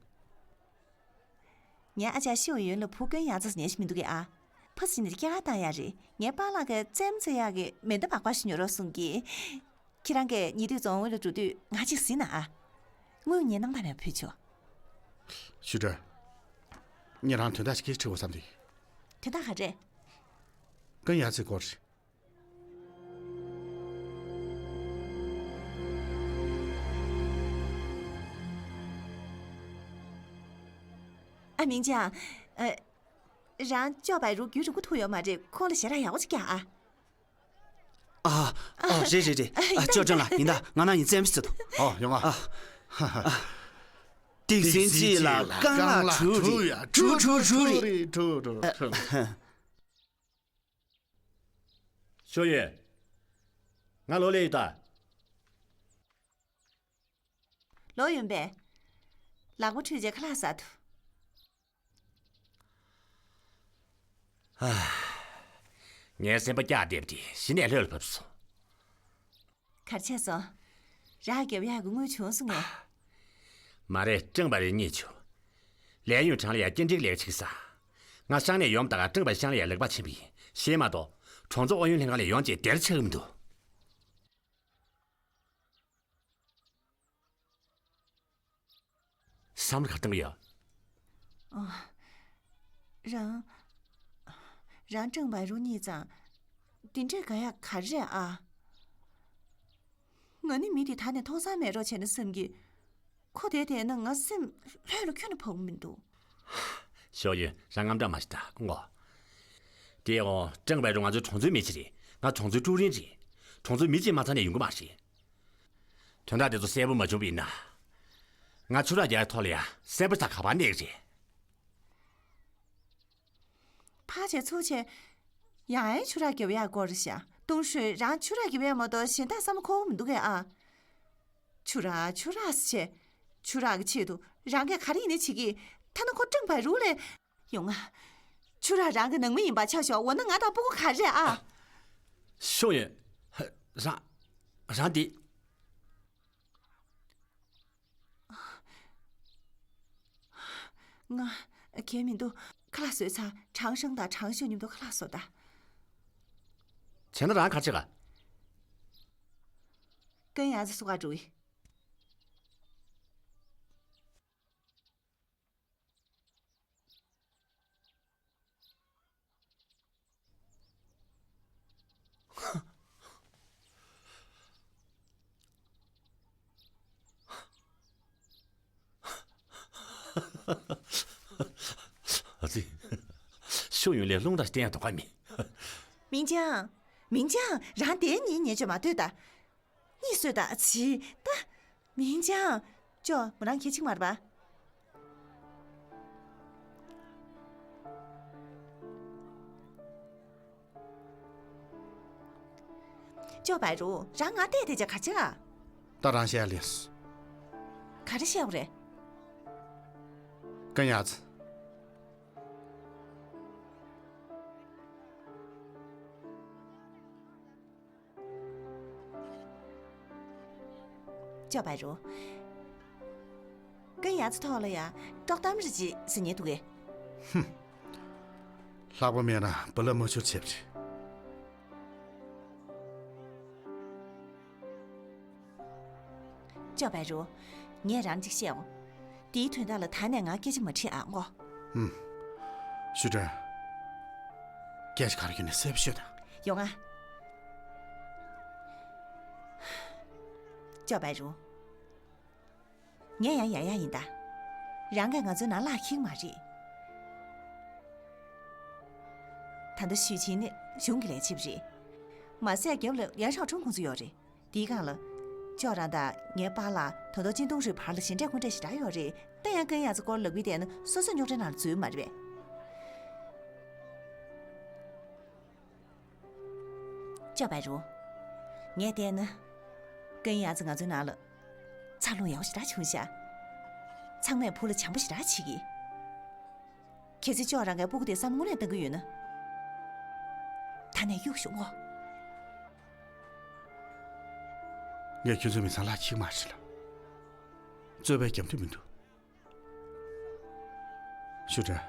ངའི་ཨ་ཅག་ཤི་ཝ་ཡོན་ལ་བུ་དཀོན་ཡག་ཙམ་ཉན་ཞིག་མི་འདུག་གས་ཨ། ཕ་སི་ནི་སྐྱེ་ཁ་བཏང་ཡ་རེད། ངའི་པཱ་ལགས་ཀྱིས་རྩེད་མོ་རྩེ་ཡག་གི་མེ་མདའ་སྦག་སྦག་ཞིག་ཉོ་རོགས་གསུང་གི། ཁྱེད་རང་གིས་ཉེ་དུས་རྫོང་དབུས་ལ་འགྲོ་དུས་ང་གཅིག་གཟིགས་ན་ཨ། དངུལ་ངས་གནང་སྟངས་མེད་པ་ཕུལ་ཆོག་ཞུ་ཀྲོའུ། ངས་རང་དོན་དག་ཅིག་གིས་འཁྲིད་དགོས་བསམ་འདུག་དོན་དག་ག་རེ། དཀོན་ཡག་ཙམ་སྐོར་རེད། ཨ། མིང་ཅང་། ཨ། རང་ཅོ་པའི་རུ་རྒྱུན་རིང་པོ་ཐུག་ཡོད་མ་རེད། ཁོང་ལ་ཞེ་དྲག་ཡག་པོ་ཅིག་རྒྱག་ཨ། ཨ། ཨ། རེད་རེད་རེད། ཨ། ཅོ་ཀྲང་ལགས། ཡིན་ད། ང་ནང་ཡིན་བཙན་པོ་ཟེར་འདུག་ཨོ། ཡོང་ང་། ཨ། སྡིག་སེམས་གཅིག་ལ་རྐང་ལག་དྲུག་རེད། དྲུག་དྲུག་དྲུག་རེད། དྲུག་དྲུག་དྲུག་ཨ། ཞོ་ཡོན། ང་ལོག་སླེབས་ཡོད་ད། ལོག་ཡོང་པས། ལག་པ་འཁྲུད་རྗེས་ཁ་ལག་ཟ་ཐུབ། ངའི་སེམས་པ་སྐྱག་བརྡེབས་ཏེ་གཞི་ནས་ལྷོད་ལ་བབས་སོང་། ག་རེ་བྱས་སོང་། རག་རྒྱབ་ཡག་གི་དངུལ་བྱུང་སོང་ངས། མ་རེད། ཀྲང་པ་རུའི་གཉིད་བྱུང་། ལས་ཡུན་གྲང་ལ་ཡ་སྐྱིད་འགྲིག་ལས་ཅིག་ཟ། ང་ཤང་ནས་ཡོང་དང་ཀྲང་པ་ཤང་ལ་ཡ་ལེགས་པ་ཕྱིན་པ་ཡིན། ཤེས་མ་གཏོགས་གྲོང་ཚོ་ཨུ་ཡོན་ལྷན་ཁང་ལ་ཡོང་རྗེས་དེར་ཆགས་ཀྱི་མི་འདུག་བསམ་བློ་ག་བཏང་གི་ཡོད། ཨ། རང་། རང་ཀྲང་པ་རུའི་གཉིད་ཙང་། དེ་འདྲས་དགའ་ཡག་ག་རེ་རེད་ཨ། ང་ནི་མི་དེ་ད་ནས་མཐོང་ས་མེད་རོགས་བྱས་ན་བསམ་གི། ཁོ་དེ་བསྡད་ན་ང་སེམས་ལྷོད་ལ་ཁྱོན་ནས་བབས་མི་འདུག་ཞོ་ཡོན། རང་དངངས་སྐྲག་མ་བྱེད་ད་ངོ་། དེ་ཡང་ཀྲང་པ་རུའི་ང་ཚོའི་གྲོང་ཚོའི་མི་ཞིག་རེད། ང་གྲོང་ཚོའི་ཀྲུའུ་རིན་རེད། གྲོང་ཚོའི་མི་གཅིག་མ་ཚང་ནས་ཡོང་གི་མ་རེད། དོན་དག་དེ་ཚོ་གསལ་པོ་མ་བྱུང་བ་ཡིན་ན། ང་ཆུ་རགས་རྒྱག་ཡག་ཐོག་ལ་ཡ་སེམས་པ་ཐག་ག་པར་གནས་ཀྱི་རེད། ཕར་བྱས་ཚུར་བྱས། ཡང་ཡང་ཆུ་རགས་རྒྱབ་ཡག་སྐོར་རེད་ཤག་ཏུང་ཧྲུའེ་རང་ཆུ་རགས་རྒྱབ་ཡག་མ་གཏོགས་གཞན་དག་བསམ་བློ་འཁོར་བ་མི་འདུག་གས་ཨ། ཆུ་རགས་ཆུ་རགས་ཟེར་བྱས། ཆུ་རགས་ཀྱི་ཆེད་དུ་རང་གིས་ག་རེ་ཡིན་ནའི་བྱེད་ཀྱི། ཐ་ན་ཁོ་ཀྲང་པ་རུའུ་ལས། ཡོང་ང་། ཆུ་རགས་རང་གི་ནང་མི་ཡིན་པ་ཆ་བཞག་འོ་ན་ང་དང་སྤུ་གུ་ག་རེ་རེད་ཨ། ཞོ་ཡོན། རང་། རང་འདི། ང་། གལ་མི་འདུག་ཁ་ལག་བཟོས་ཚར། ཁྲང་ཧྲང་དང་ཁྲང་ཞོ་མཉམ་དུ་ཁ་ལག་བཟོ་ད། བྱས་ན་རང་ག་རེ་བྱེད་ག་ཀན་ཡ་ཙི་སུ་ག་འགྲོ་གི། ཨ་ཙི། ཤོ་ཡོན་ལས་རླུང་རྟ་བསྟན་ཡག་དོགས་པ་མེད། མིང་ཅང་། མིང་ཅང་། རང་དེ་གཉིས་ཉེས་བཅོས་མ་ལྟོས་ད། གཉིད་སོས་ད་ཕྱི་ད། མིང་ཅང་། ཅོ་མོ་རང་ཁྱེད་ཅིག་མར་པ། ཅོ་བའི་རུ་རང་ང་བལྟས་དེ་ཅག་ག་ཅག་ད་རང་བཤད་ལེས། ག་རེ་བཤད་དགོས་རེད། ཀན་ཡ་ཙི། ཅོ་བའི་རུ། ཀན་ཡ་ཙི་ཐོག་ལ་ཡ་དཀྲོག་གཏམ་རེ་ཅིག་ཟེར་ཉན་འདུག་གས། ཧུམ། ལྷག་པ་མེད་ན་བུ་ལ་མ་ཆུར་ཆེབ་ཅིག་ཅོ་བའི་རུ། ངས་རང་ཅིག་བཤད་འོང་། དེའི་དོན་དག་ལ་ད་ནས་ང་སྐད་ཆ་མ་དྲིས་ཨ་ངོ་། ཧུམ། ཞུ་ཀྲན། སྐད་ཆ་ག་རེ་ཡོད་ན་གསལ་པོ་ཤོད་དང་། ཡོང་ང་། ཅོ་བའི་རུ། ངས་ཡང་ཡ་ཡ་ཡིན་ད། རང་གིས་ང་ཚོའི་ནང་ལག་འཁྱེར་མ་རེད། ད་ལྟ་ཞུས་ཆིན་ནི་གཞུང་གི་ལས་བྱེད་པ་རེད། མ་ཟད་རྒྱབ་ལ་ཡང་ཧྲའོ་ཁྲུང་ཁོང་ཚོ་ཡོད་རེད། དེའི་སྒང་ལ། ཅོ་རང་དང་ངའི་པཱ་ལགས་ད་དོ་ཅིན་ཏུང་ཧྲུའི་བར་ལ་ཞེ་འགྲས་ཁོང་འདྲས་ཞེ་དྲག་ཡོད་རེད། ད་ཡང་ཀན་ཡ་ཙི་སྐོར་ལབ་གི་བསྡད་ན་སོ་སོ་རྙོག་དྲའི་ནང་ལ་འཛུལ་མ་རེད་པས། ཅོ་བའི་རུ། ངས་བལྟས་ན། ཀན་ཡ་ཙི་ང་ཚོའི་ནང་ལ། འཚར་ལོངས་ཡག་པོ་ཞེ་དྲག་བྱུང་ཤག་ཚང་མས་བུ་ལ་བྱམས་པོ་ཞེ་དྲག་བྱེད་ཀྱི། གལ་སྲིད་ཅོ་རང་གིས་སྤུ་གུ་དེ་བསམ་བློ་གཏོང་གི་ཡོད་ན། ད་ནས་གཡུག་ཞོག་ངོ་། ངས་ཁྱོད་ཚོའི་མི་ཚང་ལག་འཁྱེར་མ་རེད་ལ། རྩོད་པའི་རྒྱབ་མདུན་མི་འདུག་ཞུ་ཀྲན།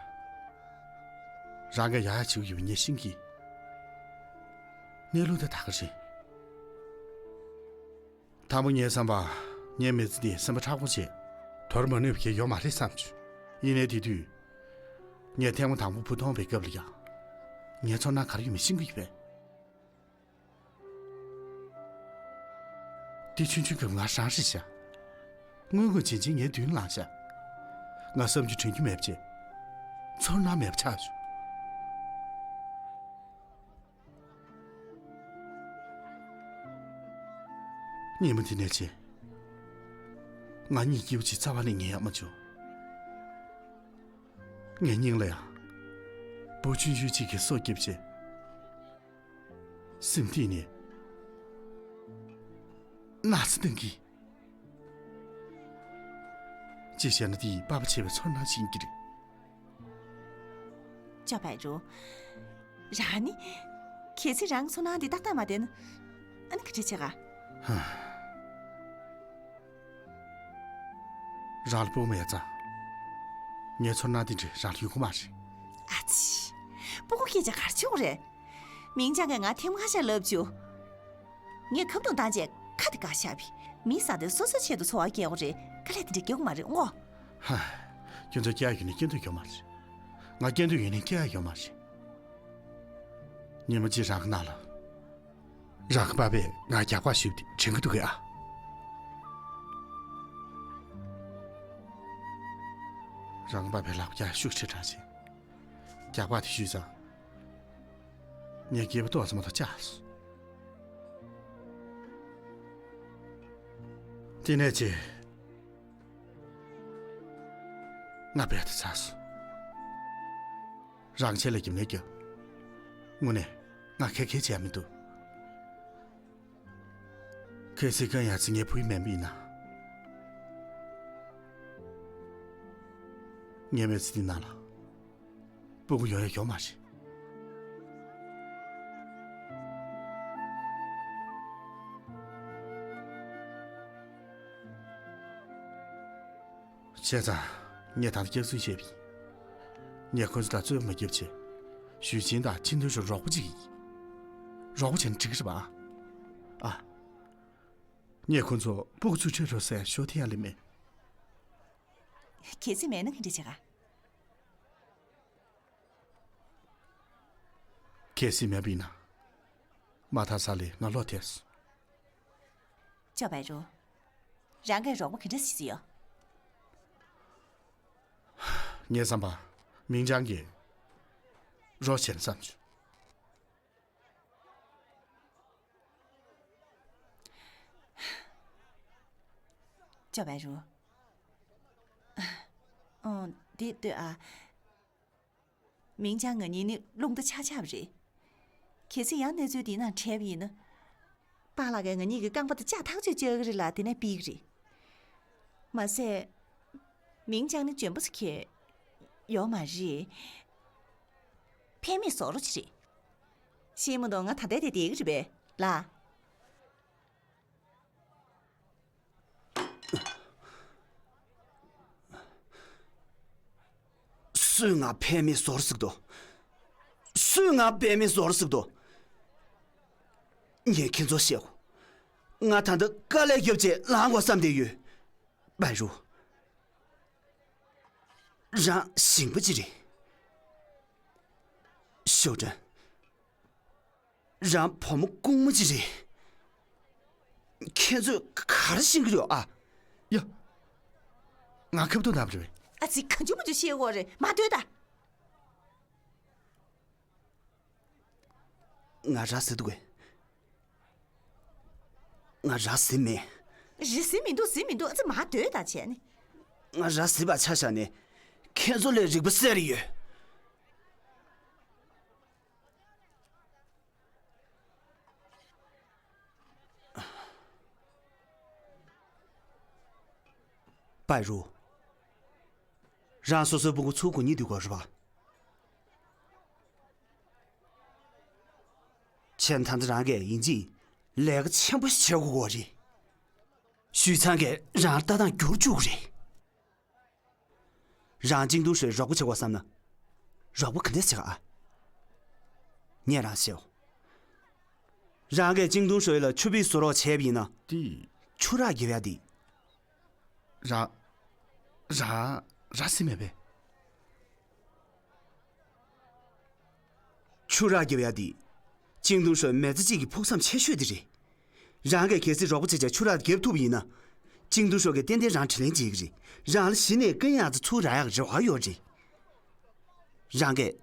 རང་གིས་ཡ་ཡ་བྱེད་ཀྱི་ཡོད་པ་ངས་ཤེས་ཀྱི། གནས་ལུགས་དེ་ད་ག་རེད། དང་པོ་ངའི་བསམ་པར་ངའི་མི་ཚེ་འདི་སེམས་པ་མཁྲེགས་པོ་བྱས། དོར་མ་ནུས་པ་གང་ཡང་ཡོད་མ་རེད་བསམ་བྱུང་། ཡིན་ནའི་དེ་དུས། ངས་ཐེངས་མ་དང་པོ་བུ་མཐོང་བའི་སྐབས་ལ་ཡང་། ངའི་ཚོར་སྣང་ག་རེ་ཡོད་མེད་ཤེས་ཀྱི་ཡོད་པས། དེ་ཆུང་ཆུང་སྐབས་ང་རང་རེད་ཤག་སྔོན་སྔོན་ཕྱིན་ཆད་ངའི་མདུན་ལངས་ཤག་ང་བསམ་རྒྱུ་དྲན་རྒྱུ་མེད་པ་བྱས། ཚོར་སྣང་མེད་པ་ཆགས་བྱུང་། ཉིན་མོ་དེ་ནས་བྱས། ང་གཉིད་སྐྱིད་པོ་ཅིག་རྩ་བ་ནས་ཉལ་ཡག་མ་བྱུང་། ངའི་སྙིང་ལ་ཡང་། བུ་ཆུང་ཆུང་གཅིག་གིས་སྲོག་བསྐྱབས་བྱས། སེམས་གཏིང་ནས་ན་ཚ་འདང་གི། ཅི་བྱས་ན་དེ་ཡི་དཔའ་བོ་བྱས་པའི་ཚོར་སྣང་ཞིག་ཡིན་གྱི་རེད། ཅོ་བའི་རུ། རང་ནི། གལ་སྲིད་རང་ཚོར་སྣང་འདི་ཏག་ཏག་མ་བསྟན་ན། ཨ་ནི་ག་འདྲ་བྱེད་ག། ཧ། རང་ལ་སྤུ་གུ་མེད་ཙང་། ངའི་ཚོར་སྣང་འདི་འདྲ་རང་ལ་ཡོང་གི་མ་རེད། ཨ་ཙི། སྤུ་གུ་སྐད་ཆ་ག་རེ་བྱེད་དགོས་རེད། མིང་ཅང་གིས་ང་ཐེངས་ཁ་ཤས་ལབ་བྱུང་། ངས་ཁ་རྡུང་བཏང་རྗེས་ཁ་དེ་བཀག་བཞག་པས། མི་ཟ་དོན་སོ་སོའི་ཆེད་དུ་འཚོ་བ་སྐྱེལ་དགོས་རེད། དཀའ་ལས་དེ་འདྲ་རྒྱག་དགོས་མ་རེད་ངོ་། ཧ། ཁྱོད་ཚོ་སྐྱེ་ཡག་ཡོད་ན་སྐྱེ་འདོད་ཡོད་མ་རེད། ང་སྐྱེ་འདོད་ཡོད་ན་སྐྱེ་ཡག་ཡོད་མ་རེད། ཉིན་མོ་གཅིག་རང་གི་ནང་ལ། རང་གི་པ་ཕས་ང་རྒྱགས་པ་ཞུས་ཏེ་དྲན་གྱི་འདུག་གས་ཨ། རང་གི་པ་ཕས་ལག་པ་རྒྱགས་ཤུགས་ཆེ་དྲགས་བྱས། རྒྱགས་པ་དེ་གཞུས་ཙང་། ངའི་སྐེད་པ་ཏོག་ཙམ་མ་གཏོགས་བཅག་སོང་། དེ་ནས་བྱས། ང་རྦད་དེ་ཚ་སོང་། རང་ཆེད་ལ་རྒྱབ་ནས་རྒྱབ། དངོས་གནས་ང་ག་གེ་བྱས་མི་འདུག། གལ་སྲིད་ཀན་ཡ་ཙི་ངའི་བུ་ཡི་མེན་པ་ཡིན་ན། ངའི་མི་ཚེ་འདི་ནང་ལ་སྤུ་གུ་ཡོང་ཡ་ཡོད་མ་རེད། བྱས་ཙང་། ངས་ད་ལྟ་སྐྱག་རྫུན་བཤད་པ་ཡིན། ངས་ཁོ་ཚོ་དང་རྩོད་པ་མ་བརྒྱབ་བྱས། ཞུས་ཅིན་དང་ཆིན་ཐུན་ཧྲོས་རོགས་པ་གཅིག་ཡིན། རོགས་པ་བྱས་ན་འགྲིག་གི་རེད་པ། ཨ། ངས་ཁོ་ཚོ་སྤུ་གུ་ཚུར་ཁྲིད་རོགས་ཟེར་ཞུ་ཐེངས་ཡང་ལེན་མེད། གལ་སྲིད་མེད་ན་ག་འདྲ་བྱེད་ག། གལ་སྲིད་མེད་པ་ཡིན་ན། མ་མཐའ་ས་ལས་ང་ལོག་ཐལ་སོང་། ཅོ་བའི་རུ། རང་གིས་རོགས་པ་ག་འདྲ་བྱེད་ཀྱི་ཡོད། ངའི་བསམ་པར། མིང་ཅང་གིས་རོགས་བྱས་ན་བསམ་བྱུང་། ཅོ་བའི་རུ། ཨང་། འདི་ལྟོས་ཨ། མིང་ཅང་ང་གཉིས་ནི་རླུང་རྟ་ཆག་ཆག་པ་རེད། གལ་སྲིད་ཡང་གནས་ཚུལ་འདིའི་ནང་འཕྲད་པ་ཡིན་ན། པཱ་ལགས་ཀྱིས་ང་གཉིས་ཀྱི་རྐང་པ་དེ་ལྕགས་ཐག་ཆོད་བཅག་གི་རེད་ལ། དེ་ནས་ཕུད་ཀྱི་རེད། མ་ཟད། མིང་ཅང་ནི་འཇོན་པོ་ཞིག་ཡོད་མ་རེད། ཕན་མེད་བཟོ་འདྲ་ཅིག་རེད། ཤེས་མ་མཐོང་ང་ད་ལྟའི་དེ་བསྡད་ཀྱི་རེད་པས་ལགས། སུས་ང་ཕན་མེད་བཟོ་འདྲ་ཟེར་གི་འདུག། སུས་ང་ཕན་མེད་བཟོ་འདྲ་ཟེར་གི་འདུག། ངས་ཁྱེད་ཚོར་བཤད་དགོས། ང་ད་ལྟ་དཀའ་ལས་བརྒྱབ་བྱས་ལངས་དགོས་བསམ་བསྡད་ཡོད། བའི་རུ། རང་ཞིང་པ་ཅིག་རེད། ཞའོ་ཀྲན། རང་བུ་མོ་རྐུན་མ་ཅིག་རེད། ཁྱེད་ཚོས་ག་རེ་ཤེས་ཀྱི་ཡོད་ཨ། ཡ། ང་ཁ་བཏུ་ནབ་རེད། ཨ་ཙི། གང་བྱུང་མང་བྱུང་བཤད་ཡོད་རེད། མ་སྡོད་ད། ང་ར་བཟི་འདུག་གས། ང་ར་བཟི་མེད། རེད། བཟི་མི་འདུག། བཟི་མི་འདུག། ཨ་ཙི། མ་སྡོད་ད་བྱས་ནས། ང་ར་བཟི་བ་ཆ་བཞག་ནས་ཁྱེད་ཚོ་ལས་རིག་པ་གསལ་རེ་ཡོད། པའི་རུ། རང་སོ་སོའི་སྤུ་གུ་ཚུར་དགོས་སྙིང་འདོད་ཀྱི་ཡོད་རེད་པ། བྱས་ན་ད་ལྟ་རང་གིས་ཡིན་གཅིག་ལས་ཀ་ཆེན་པོ་ཞིག་བྱེད་དགོས་ཀྱི་ཡོད་རེད། ཞུས་ཚང་གིས་རང་ལ་ལྟ་སྟངས་འགྱུར་བཅུག་གི་རེད། རང་ཅིང་ཏུང་ཧྲོས་རོགས་པ་བྱེད་དགོས་བསམ་ན། རོགས་པ་ག་འདྲས་བྱེད་ག་ཨ། ངས་རང་བཤད་འོ། རང་གིས་ཅིང་ཏུང་ཧྲོས་ལ་ཆུ་ཕིག་བཟོ་རོགས་བྱས་པ་ཡིན་ན། དེ། ཆུ་རགས་རྒྱབ་ཡ་དེ། ར། ར། ར་ཟེར་མེད་པས། ཆུ་རགས་རྒྱབ་ཡ་དེ། ཅིང་ཏུང་ཧྲོས་མི་ཚེ་གཅིག་གི་ཕུགས་བསམ་ཆེ་ཤོས་དེ་རེད། རང་གིས་གལ་སྲིད་རོགས་པ་བྱས་བྱས་ཆུ་རགས་རྒྱབ་ཐུབ་པ་ཡིན་ན། ཅིང་ཏུང་ཧྲོས་ཀྱིས་ཏན་ཏན་རང་དྲིན་ལན་འཇལ་གྱི་རེད། རང་ལ་གཞི་ནས་ཀན་ཡང་ཙི་ཚུར་རག་ཡག་རེ་བ་ཡོད་རེད། རང་གིས་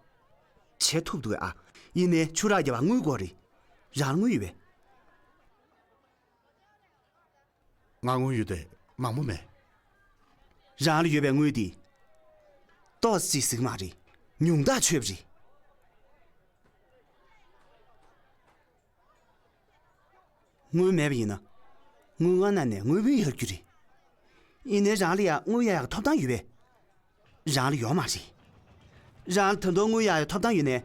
བྱེད་ཐུབ་འདུག་ཨ། ཡིན་ནའི་ཆུ་རགས་རྒྱབ་པ་དངུལ་དགོས་རེད། རང་ལ་དངུལ་ཡོད་པས། ང་དངུལ་ཡོད་དེ་མང་པོ་མེད། རང་ལ་ཡོད་པའི་དངུལ་དེ་ཏོག་ཙམ་ཟིག་མ་རེད། ཉུང་མཐའ་ཆོད་པ་རེད། དངུལ་མེད་པ་ཡིན་ན། དངུལ་ང་ན་ནས་དངུལ་བུན་ཡར་རྒྱུ་རེད། ཡིན་ནའི་རང་ལ་ཡང་དངུལ་གཡར་ཡག་ཐོབ་ཐང་ཡོད་པས། རང་ལ་ཡོད་མ་རེད། རང་ལ་ད་དུང་དངུལ་གཡར་ཡག་ཐོབ་ཐང་ཡོད་ནའི།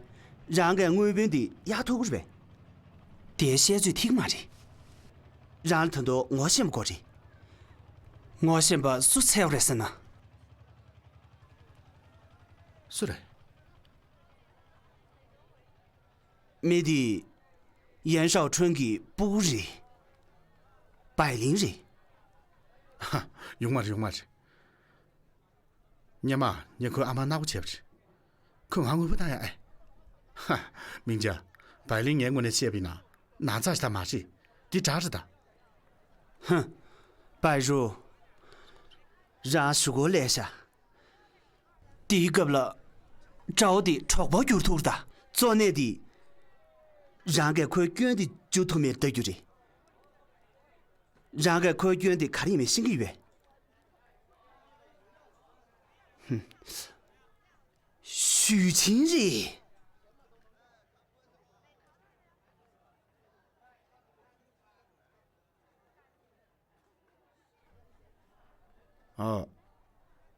རང་གིས་དངུལ་བུན་དེ་གཡར་ཐུབ་ཀྱི་རེད་པས། དེའི་བཤད་ཚོད་ཐིག་མ་རེད། རང་ལ་ད་དུང་ངོ་ཤེས་པ་དགོས་རེད། ངོ་ཤེས་པ་སུ་འཚོལ་བ་རེད་ཟེར་ན། སུ་རེད། མི་དེ་ཡན་ཧྲའོ་ཁྲུན་གྱི་སྤུ་གུ་རེད། བའི་ལིང་རེད། ཧ། ཡོང་མ་རེད། ཡོང་མ་རེད། སྔོན་མ་ངས་ཁོའི་ཨ་མར་མནའ་བོ་བྱས་པ་རེད། ཁོས་ང་དངུལ་ཕོན་བཏང་ཡག་ཨེ། ཧ། མིང་ཅ། བའི་ལིང་ངའི་ངོས་ནས་བཤད་པ་ཡིན་ན་ན་ཚ་ཞིག་ད་མ་རེད། འདི་དྲག་རེད་ད། ཧ། བའི་རུ། རང་ཞུ་སྒོ་ལས་ཤ། དེའི་སྐབས་ལ། དགྲ་བོ་དེ་གྲོགས་པོ་འགྱུར་ཐུབ་རེད་ད། གཙོ་གནད་དེ། རང་གིས་ཁོའི་སྐྱོན་དེ་འཇུ་ཐུབ་མེད་ལྟ་རྒྱུ་རེད། རང་གིས་ཁོའི་སྐྱོན་དེ་ག་རེ་ཡིན་མིན་ཤེས་ཀྱི་ཡོད་པས། ཧུམ། ཞུས་ཆིན་རེད། ཨ།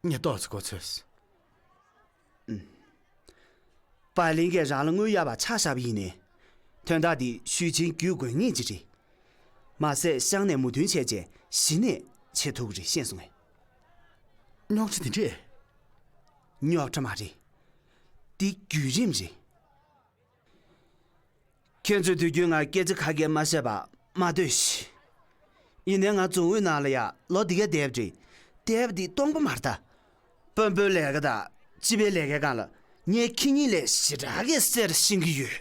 ངས་ཏོག་ཙམ་གོ་ཚོད། ཨུམ། པར་ལེན་གྱིས་རང་ལ་དངུལ་གཡར་བར་ཆ་བཞག་པ་ཡིན་ནའི། དོན་དག་འདི་ཞུས་ཆིན་བརྒྱུད་དགོས་ངེས་ཅིག་རེད། མ་ཟད་ཤང་ནས་མོས་མཐུན་བྱས་རྗེས་གཞི་ནས་བྱེད་ཐུབ་ཀྱི་རེད། ཤེས་སོང་ངས། རྙོག་དྲ་དེ་འདྲས། རྙོག་དྲ་མ་རེད། འདི་བརྒྱུད་རིམ་རེད། ཁྱོད་ཚོས་དུས་རྒྱུན་ང་སྐད་ཆ་ག་གེ་མ་བཤད་པ་མ་སྡོད་ཤིག་ཡིན་ནའི་ང་རྫོང་དབུས་ནང་ལ་ཡ་ལོ་འདི་ག་བསྡད་པ་རེད། བསྡད་པ་འདི་སྟོང་པ་མ་རེད་ད། དཔོན་པོའི་ལས་ཀ་དང་སྤྱི་པའི་ལས་ཀའི་སྒང་ལ་ངས་ཁྱེད་གཉིས་ལས་ཞེ་དྲག་གི་གསལ་ཤེས་ཀྱི་ཡོད།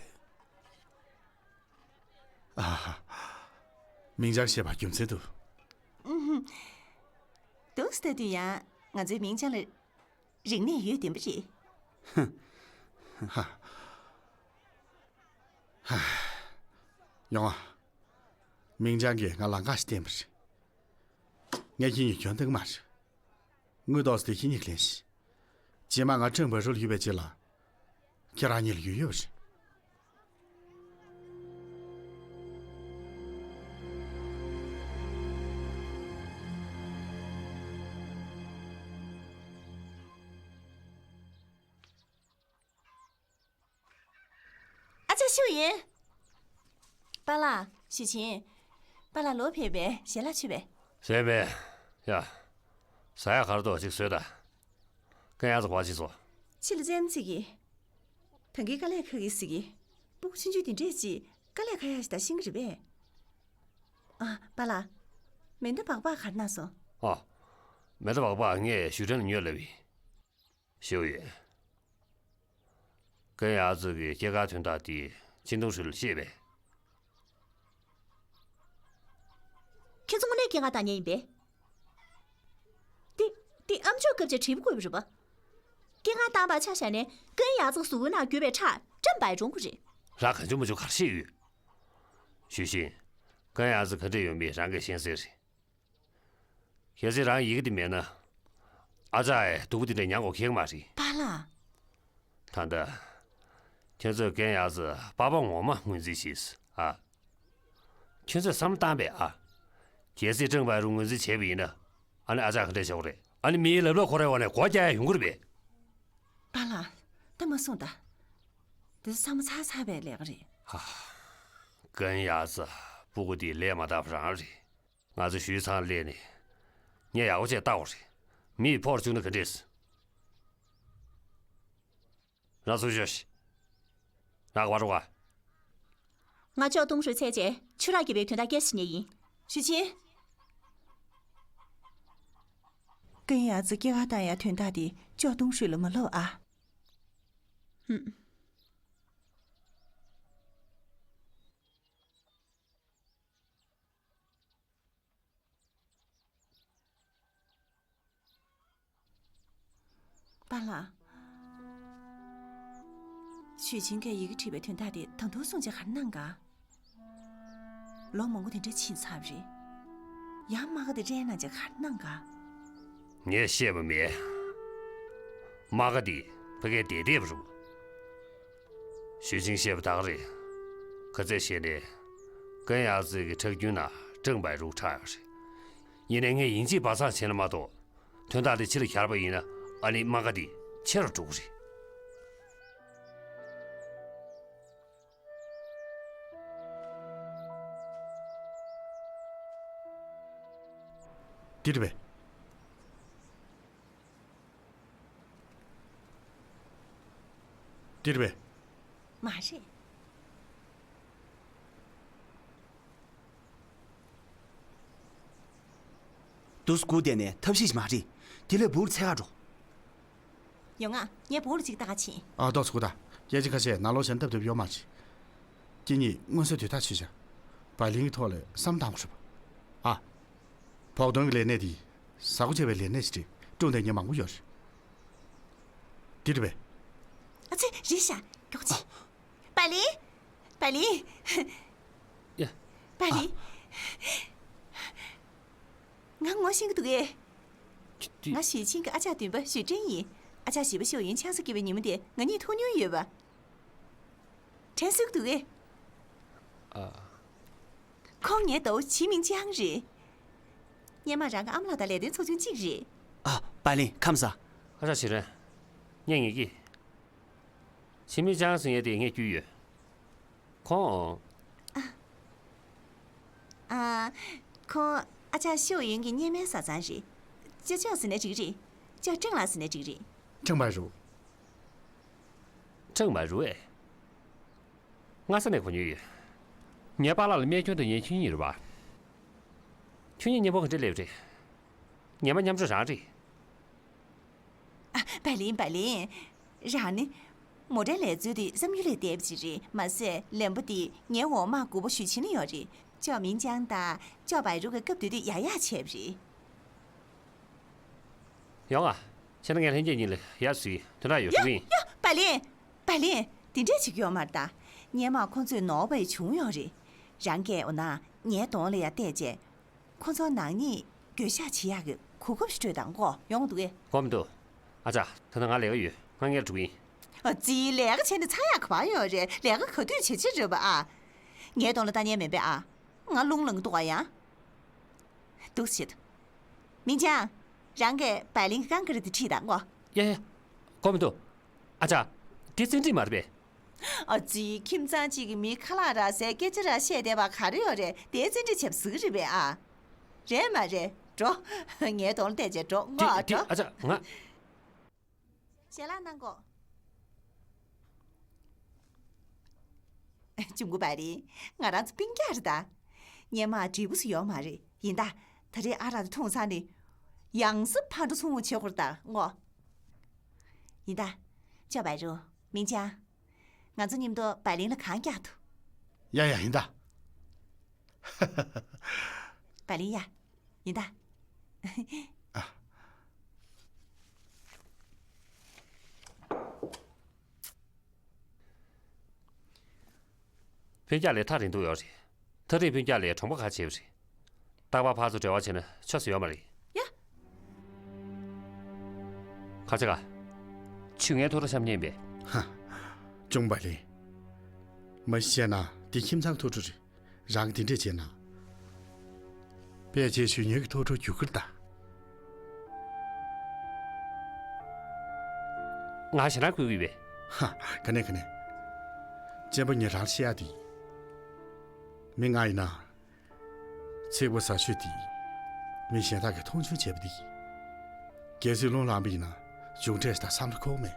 ཨ་ཧ། མིང་ཅང་ཞེས་པ་རྒྱུ་མཚན་འདུག་ཨུ་ཧུམ། འདུག་སེ་ལྟ་དུས་ཡང་ང་ཚོའི་མིང་ཅང་ལ་རིག་གནས་ཡོད་བདེན་པ་རེད། ཧ། ཧ། ཡོང་ཨ། མིང་ཅང་གིས་ང་ལམ་ཁ་ཞིག་བསྟན་པ་རེད། ངས་ཁྱེད་གཉིས་གྱོན་ཐུབ་ཀྱི་མ་རེད། དངུལ་ཏོག་ཙམ་དེ་ཁྱེད་གཉིས་ཀྱིས་ལེན་ཤིག་རྗེས་མ་ང་ཀྲེང་བའི་རུ་ལ་ཡོད་པའི་རྗེས་ལ། ཁྱེད་རང་གཉིས་ལ་ཡོད་ཡོད་པ་རེད། ཨ་ཅག་ཞུ་ཡིན། པཱ་ལགས། ཞུས་ཆིན། པཱ་ལགས་ལོག་ཕེབས་པས། ཞལ་ལག་མཆོད་པས། ཟས་པས། ཡ། ཟ་ཡག་ག་རེ་འདུག་ཅིག་ཟོས་དང་། ཀན་ཡ་ཙི་ག་པར་ཕྱིན་སོང་། ཕྱི་ལ་རྩེད་མོ་རྩེ་གི། ད་གིན་དཀའ་ལས་ཁག་གི་ཟེར་གི། སྤུ་གུ་ཆུང་ཆུང་དེ་འདྲས་ཅིག་དཀའ་ལས་ཁག་ཡག་ཞིག་ད་ཤེས་ཀྱི་རེད་པས། ཨ། པཱ་ལགས། མེ་མདའ་སྦག་སྦག་ག་རེ་གནང་སོང་། ཨ། མེ་མདའ་སྦག་སྦག་ངས་ཞུས་ཁྲེན་ལ་ཉོས་ལབ་ཡིན། ཞུ་ཡིན། ཀན་ཡ་ཙི་གི་སྐྱེས་སྐར་དོན་དག་དེ་ཅིན་ཏུང་ཧྲུའེ་ལ་བཤད་པས། ཁྱེད་ཚོ་དངོས་གནས་སྐྱེས་སྐར་བཏང་མཁན་ཡིན་པས། དེ། དེ་ཨ་མཆོག་སྐབས་ཅིག་དྲིས་པ་དགོས་པ་རེད་པ། སྐྱེས་སྐར་བཏང་བར་ཆ་བཞག་ནས་ཀན་ཡ་ཙི་གཟུགས་པོའི་ནང་གྱུར་པའི་ཁྲག་ཀྲམ་པའི་འགྲོ་གི་རེད། རང་གང་བྱུང་མ་བྱུང་ག་རེ་བཤད་ཡོད། ཞུས་ཆིན། ཀན་ཡ་ཙི་ག་འདྲས་ཡོད་མེད་རང་གིས་ཤེས་གསལ་རེད། གལ་སྲིད་རང་ཡི་གེ་འདི་མེད་ན། ཨ་ཅག་གིས་སྡུག་པོ་འདི་འདྲ་མྱངས་དགོས་ཁེལ་གི་མ་རེད། པཱ་ལགས། ད་ལྟ། ཁྱོད་ཚོས་ཀན་ཡ་ཙི་པགས་པ་ངོ་མ་ངོས་འཛིན་བྱས་ཨ། ཁྱོད་ཚོས་བསམ་བློ་བཏང་པས་ཨ། གལ་སྲིད་ཀྲེང་བའི་རུ་ངོས་འཛིན་བྱས་པ་ཡིན་ན། ཨ་ནི་ཨ་ཅག་ག་འདྲས་བྱེད་དགོས་རེད། ཨ་ནི་མིའི་ལབ་ལོག་ཁོ་རའི་འོག་ནས་སྒོ་རྒྱག་ཡ་ཡོང་གི་རེད་པས། པཱ་ལགས། ད་མ་གསུངས་ད། དེ་ཚོ་ཚང་མ་ཚར་ཚར་བའི་ལས་ཀ་རེད། ཧ། ཀན་ཡ་ཙི་སྤུ་གུ་འདི་ལས་མ་དག་པ་རང་རེད། ང་ཚོ་ཞུས་ཚང་སླེབས་ནས། ངས་ཡག་པོ་བྱས་བལྟ་དགོས་རེད། མི་ཡིས་ཕོག་བཅུག་ན་ག་འདྲས། རང་ཚུར་ཤོག་ཤིག་རང་ག་པར་འགྲོ་ག་ང་ཅོག་ཏུང་ཧྲུའེ་འཚོལ་བྱས་ཆུ་རགས་བརྒྱབ་པའི་དོན་དག་སྐད་ཆ་ཉན་ཡིན། ཞུས་ཆིན། ཀན་ཡ་ཙི་སྐྱེས་སྐར་བཏང་ཡ་དོན་དག་དེ་ཅོག་ཏུང་ཧྲུའེ་ལ་མ་སློབས་ཨ། ཧུམ། པཱ་ལགས། ཞུས་ཆིན་གྱིས་ཡི་གེ་བྲིས་པའི་དོན་དག་དེ་ད་དུང་གསུང་བྱ་ག་རེ་གནང་ག་ལོ་མང་པོ་དེ་འདྲ་ཕྱིན་ཚར་བ་རེད། ཡང་རྨ་ཁ་དེ་རན་ན་ཅིག་ག་རེ་གནང་ག། ངས་བཤད་པ་མེད། རྨ་ཁ་དེ་ཕ་གིར་བསྡད་བསྡད་པ་རེད། ཞུས་ཅིན་བཤད་པ་ད་ག་རེད། ག་ཚད་བཤད་ནའི་ཀན་ཡག་ཙེ་གི་ཁྲག་རྒྱུན་ན་ཀྲེང་བའི་རུ་ཁྲག་ཡོད་རེད། ཡིན་ནའི་ངས་ཡིན་གཅིག་བར་མཚམས་བྱས་ན་མ་གཏོགས། དོན་དག་དེ་ཕྱི་ལ་གྱར་བ་ཡིན་ན་ཨ་ནི་རྨ་ཁ་དེ་ཁྱེར་རུ་འགྲོ་གི་རེད། འདི་རེད་པས། འདི་རེད་པས། མ་རེད། དུས་སྒུག་བསྡད་ནས་ཐབས་ཤེས་ཤིག་མ་རེད། དེ་ལས་བུར་འཚོལ་ག་འགྲོ། ཡོང་ང་། ངས་བུར་ཅིག་ལྟ་ག་ཕྱིན། ཨ། ཏོག་ཙམ་སྒུག་དང་། སྐད་ཆ་ཁ་ཤས་ནང་ལོགས་བྱས་ན་སྟབས་བདེ་པོ་ཡོད་མ་རེད། ཁྱེད་གཉིས་མངོན་གསལ་དོད་ཐག་ཆོད་བྱ། བའི་ལིན་གྱི་ཐོག་ལ་བསམ་བློ་བཏང་དགོས་རེད་པ། ཨ། བོགས་གཏོང་གི་ལས་གནས་དེ་ཟ་སྒོ་བྱེད་པའི་ལས་གནས་ཤིག་རེད། ཀྲུང་ཏེ་ཉེ་མང་པོ་ཡོད་རེད། འདི་རེད་པས། ཨ་ཙི། རེད་ཤག་མགྱོགས་ཅིག་བའི་ལིན། བའི་ལིན། ཡ། བའི་ལིན། ང་ངོ་ཤེས་ཀྱི་འདུག་གས། ཅི། ཅི། ང་ཞུས་ཅིན་གྱི་ཨ་ཅག་འདུན་པ་ཞུས་ཀྲེང་ཡིན། ཨ་ཅག་བཞི་པ་ཤོ་ཡུན་ཆང་ས་སྐྱེས་པའི་ཉིན་མོ་དེ་ང་གཉིས་ཐུག་མྱོང་ཡོད་པ། དྲན་གསོ་གི་འདུག་གས། ཨ། ཁོང་ངའི་ཟླ་བོ་ཆི་མིང་ཅང་རེད། སྔོན་མ་རང་གི་ཨ་མ་ལགས་དང་ལས་དོན་ཚོགས་ཆུང་གཅིག་རེད། ཨ། བའི་ལིན། ཁམས་བཟང་། ཨ་ཅག་ཞིག་རེད། ངས་ངེས་ཀྱི། ཆི་མིང་ཅང་ཟེར་མཁན་དེ་ངས་བརྒྱུད་ཡོད། ཁོང་། ཨ། ཨ། ཁོང་ཨ་ཅག་ཤོ་ཡུན་གྱི་སྔོན་མའི་བཟའ་ཚང་རེད། ཅོ་ཅོ་ཟེར་ན་འགྲིག་རེད། ཅོ་ཀྲེང་ལགས་ཟེར་ན་འགྲིག་རེད། ཀྲེང་བའི་རུ། ཀྲེང་བའི་རུ་ཨེ། སྔ་ས་ནས་གོ་མྱོང་ཡོད། ངའི་པཱ་ལགས་ལ་རྨས་སྐྱོན་དང་ཉེན་ཁྱོན་གཉིས་རེད་པ། ཁྱོད་གཉིས་མཉམ་པོ་ག་འདྲ་སླེབས་རེད། ངེས་པ་མཉམ་འགྲོ་རང་རེད། ཨ། བའི་ལིན། བའི་ལིན། རང་ནི་མོ་ཊའི་ལས་རྩོལ་དེ་བསམ་ཡུལ་ལས་འདས་པ་ཅིག་རེད། མ་ཟད་ལམ་བུ་དེ་ངའི་འོག་མ་རྒད་པོ་ཞུས་ཅིན་ལ་ཡོད་རེད། ཅོ་མིང་ཅང་དང་ཅོ་བའི་རུ་གི་སྐབས་དེ་དུས་ཡག་ཡག་བྱས་པ་རེད། ཡོང་ང་། བྱས་ན་ངས་ལྷན་རྒྱས་གཉིས་ལ་ཡར་བཟོས་ཡིན། དོན་དག་ཡོད། ཡ། འགྲོ་གི་ཡིན། ཡ། བའི་ལིན། བའི་ལིན། དེ་འདྲས་བྱེད་ཀྱི་ཡོད་མ་རེད་ད། སྔོན་མ་ཁོང་ཚོས་ནོར་བ་བྱུང་ཡོད་རེད། རང་གིས་འོ་ན་ངའི་གདོང་ལ་ཡར་བལྟས་བྱས། ཁོ་ཚོ་ནང་མིས་འགྱོད་བཤགས་བྱེད་ཡག་གི་གོ་སྐབས་ཤིག་སྤྲོད་དང་གོ། ཡོང་འདུག་གས། དགོས་མི་འདུག་ཨ་ཅག་ད་ལྟ་ང་ལས་ཀ་ཡོད། ང་སྔོན་འགྲོ་གི་ཡིན། ཨ་ཙི། ལས་ཀ་བྱས་ནས་ཚར་ཡག་ག་པར་ཡོད་རེད། ལས་ཀ་ག་དུས་བྱེད་བྱེད་རེད་པ་ཨ། ངའི་གདོང་ལ་ལྟ་མཁན་མིན་པས་ཨ། ང་རླུང་ལངས་འདུག་ག་ཡ། འདུག་སེ་བྱེད། མིང་ཅང་། རང་གིས་བའི་ལིན་གྱི་རྐང་འཁོར་དེ་ཁྲིད་དང་གོ། ཡ་ཡ། དགོས་མི་འདུག་ཨ་ཅག་དེ་བཙན་ཁྲིད་མ་རེད་པས། ཨ་ཙི། ཁྱིམ་ཚང་གཅིག་གི་མི་ཁ་ལག་རག་སའི་སྐད་ཆ་ར་བཤད་བསྡད་པ་ག་རེ་ཡོད་རེད། དེ་བཙན་ཁྲིད་བྱས་པ་ཟིག་རེད་པས་ཨ། རེད་མ་རེད། འགྲོ། ངའི་གདོང་ལ་བལྟས་བྱས་འགྲོ། དེ་ངོ་དེ། འགྲོ། ཨ་ཅག་ང་། ཞལ་ལག་གནང་གོ། གཅུང་པོ་བའི་ལིན། ང་རང་ཚོ་སྤུན་ཀྱག་རེད་ད། སྔོན་མ་འབྲས་བུ་ཟིག་ཡོད་མ་རེད། ཡིན་ད། ད་རེས་ཨ་རག་དེ་འཐུང་ཚར་ནས། ཡང་སེ་ཕར་འགྲོ་ཚུར་འོང་བྱེད་དགོས་རེད་ད་ངོ་། ཡིན་ད། ཅོ་བའི་རུ། མིང་ཅང་། ང་ཚོ་མཉམ་དུ་བའི་ལིན་ལ་གང་རྒྱག་ཐུབ། ཡ་ཡ། ཡིན་ད། བའི་ལིན་ཡ། ཡིན་ད། ཨ། ཕུན་རྒྱག་ལས་ཐག་རིང་ཐུག་ཡོད་རེད། ཐག་རིང་ཕུན་རྒྱག་ལས་གྲོང་པ་ག་བྱེད་པ་རེད། རྟག་པར་ཕར་ཚུར་འབྲེལ་བ་བྱས་ན་ཆོ་ས་ཡོད་མ་རེད། ཡ། ཁ་ཆེ་ག་ཆུ་ངའི་ཐོག་ཏུ་བཤམས་ཉན་པས། ཧ། གཅུང་བའི་ལིན། མ་གཞི་བྱས་ན་འདི་ཁྱིམ་ཚང་ཐུག་འཕྲད་རེད། རང་གིས་དེ་འདྲས་བྱས་ན། ཕལ་ཆེར་གཞོན་ནུའི་ཐོག་འཕྲད་རྒྱུ་ཁུར་ད། ང་ཞེ་དྲག་བསྐུལ་གི་ཡོད་པས། ཧ། ག་ནས་ག་ནས། གཅེན་པོ་ངས་རང་ལ་བཤད་ཡ་དེ་ཡིན། མི་ང་ཡིན་ན། ཚིག་པ་ཟ་ཤོས་དེ། མི་གཞན་དག་གིས་མཐོང་ཆུང་བྱས་པ་དེ། གལ་སྲིད་རླུང་ལངས་པ་ཡིན་ན་མཇུག་འབྲས་དང་བསམ་བློ་འཁོར་མེད།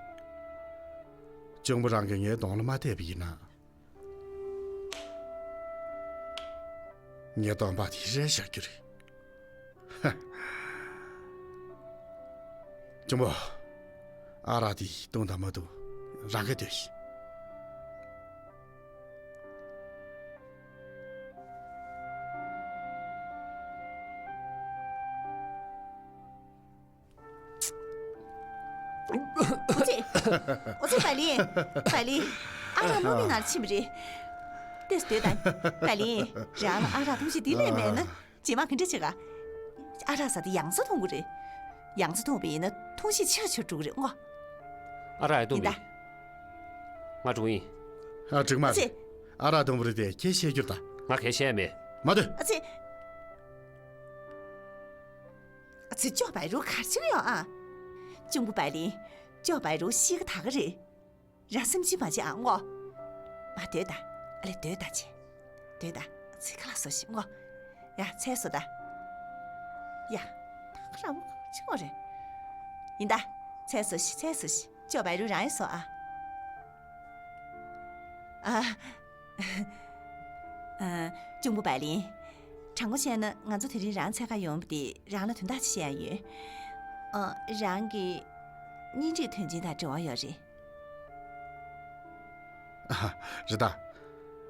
གཅུང་པོ་རང་གིས་ངའི་གདོང་ལ་མ་བལྟས་པ་ཡིན་ན། ངའི་གདོང་པ་དེ་རལ་བཞག་རྒྱུ་རེད། ཧ། གཅུང་པོ། ཨ་རག་དེ་བཏུང་དང་མ་བཏུང་རང་གིས་ལྟོས་ཤིག་ཨོ་ཙི། ཨོ་ཙི། བའི་ལིན། བའི་ལིན། ཨ་རག་རྨོ་མོའི་ནང་ལ་ཕྱིན་པ་རེད། ལྟས་སུ་སྡོད་དང་། བའི་ལིན། རང་ལ་ཨ་རག་འཐུང་ཆས་འདི་ལས་མེད་ན། རྗེས་མ་ག་འདྲ་བྱེད་ག་ཨ་རག་ཟ་དེ་ཡང་སེ་འཐུང་གི་རེད། ཡང་སེ་འཐུང་བ་ཡིན་ན་འཐུང་ཤེད་ཆེ་རུ་ཆེ་རུ་འགྲོ་གི་རེད་ངོ་། ཨ་རག་ཡ་འཐུང་ཡིན་མི་ད། ང་འགྲོ་གི་ཡིན། ཨ་འགྲིག་མ་ཨ་ཙི། རེད། ཨ་རག་འཐུང་བ་རེད་དེ་ཁྱེད་བཤད་རྒྱུར་ད། ང་གལ་བཤད་མེད། མ་འདོད། ཨ་ཙི། ཨ་ཙི་ཅོ་བའི་རུ་གར་ཕྱིན་ཡོད་ཨ། གཅུང་པོ་བའི་ལིན། ཅོ་བའི་རུ་གཤིས་ཀ་ད་ག་རེད། རང་སེམས་ཅན་མ་བྱེད་ཨ་ངོ་། མ་སྡོད་ད། ཨ་ལེ་སྡོད་ད་ཅེ། སྡོད་ད། ཚིག་ཁ་ལག་བཟོ་ཞིག་ངོ་། ཡ་ཚལ་བཟོ་ད། ཡ། ད་ཁ་ར་བོ་ཅི་ངོ་རེད། ཡིན་ད། ཚལ་བཟོ་ཞིག་ཚལ་བཟོ་ཞིག་ཅོ་བའི་རུ་རང་ཡིན་བཟོ་ཨ། ཨ། ཨ། གཅུང་པོ་བའི་ལིན། དྲང་པོ་བཤད་ན་ང་ཚོ་དེ་རིང་རང་འཚོལ་ག་ཡོང་བ་དེ་རང་ལ་དོན་དག་ཅིག་བཤད་ཡ་ཡོད། ཨ། རང་གི་གཉེན་སྒྲིག་དོན་ཆེན་དང་འབྲེལ་བ་ཡོད་རེད། ཨ། རེད་ད།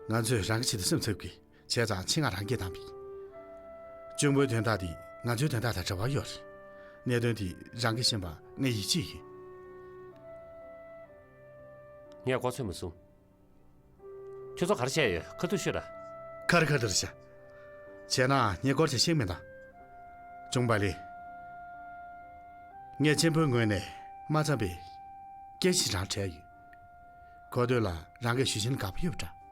ང་ཚོས་རང་གི་ཆེད་དུ་སེམས་འཚབ་གི་བྱས་ཙང་ཆེད་མངགས་རང་སྐད་བཏང་བས། གཅུང་པོའི་དོན་དག་འདི་ང་ཚོའི་དོན་དག་དང་འབྲེལ་བ་ཡོད་རེད། གནད་དོན་འདི་རང་གིས་ཤེས་པ་ངས་ཡིད་ཆེས་ཡིན། ངས་མགོ་ཚོས་མ་སོང་། ཁྱོད་ཚོ་ག་རེ་བཤད་ཡོད་ཁ་ཐུག་ཤོད་ད། ཁ་རི་ཁ་ཐུར་བཤད། བྱས་ན་ངས་སྐོར་ཅིག་ཤེས་མིན་ད། གཅུང་པ་ལི། ངས་གཅེན་པོའི་ངོས་ནས་མ་འཚམས་པའི་སྐད་ཆ་རང་དྲན་ཡོད། གོ་ཐོས་ལ་རང་གིས་ཞུ་ཆེན་དགའ་པོ་ཡོད་པ་འདྲ།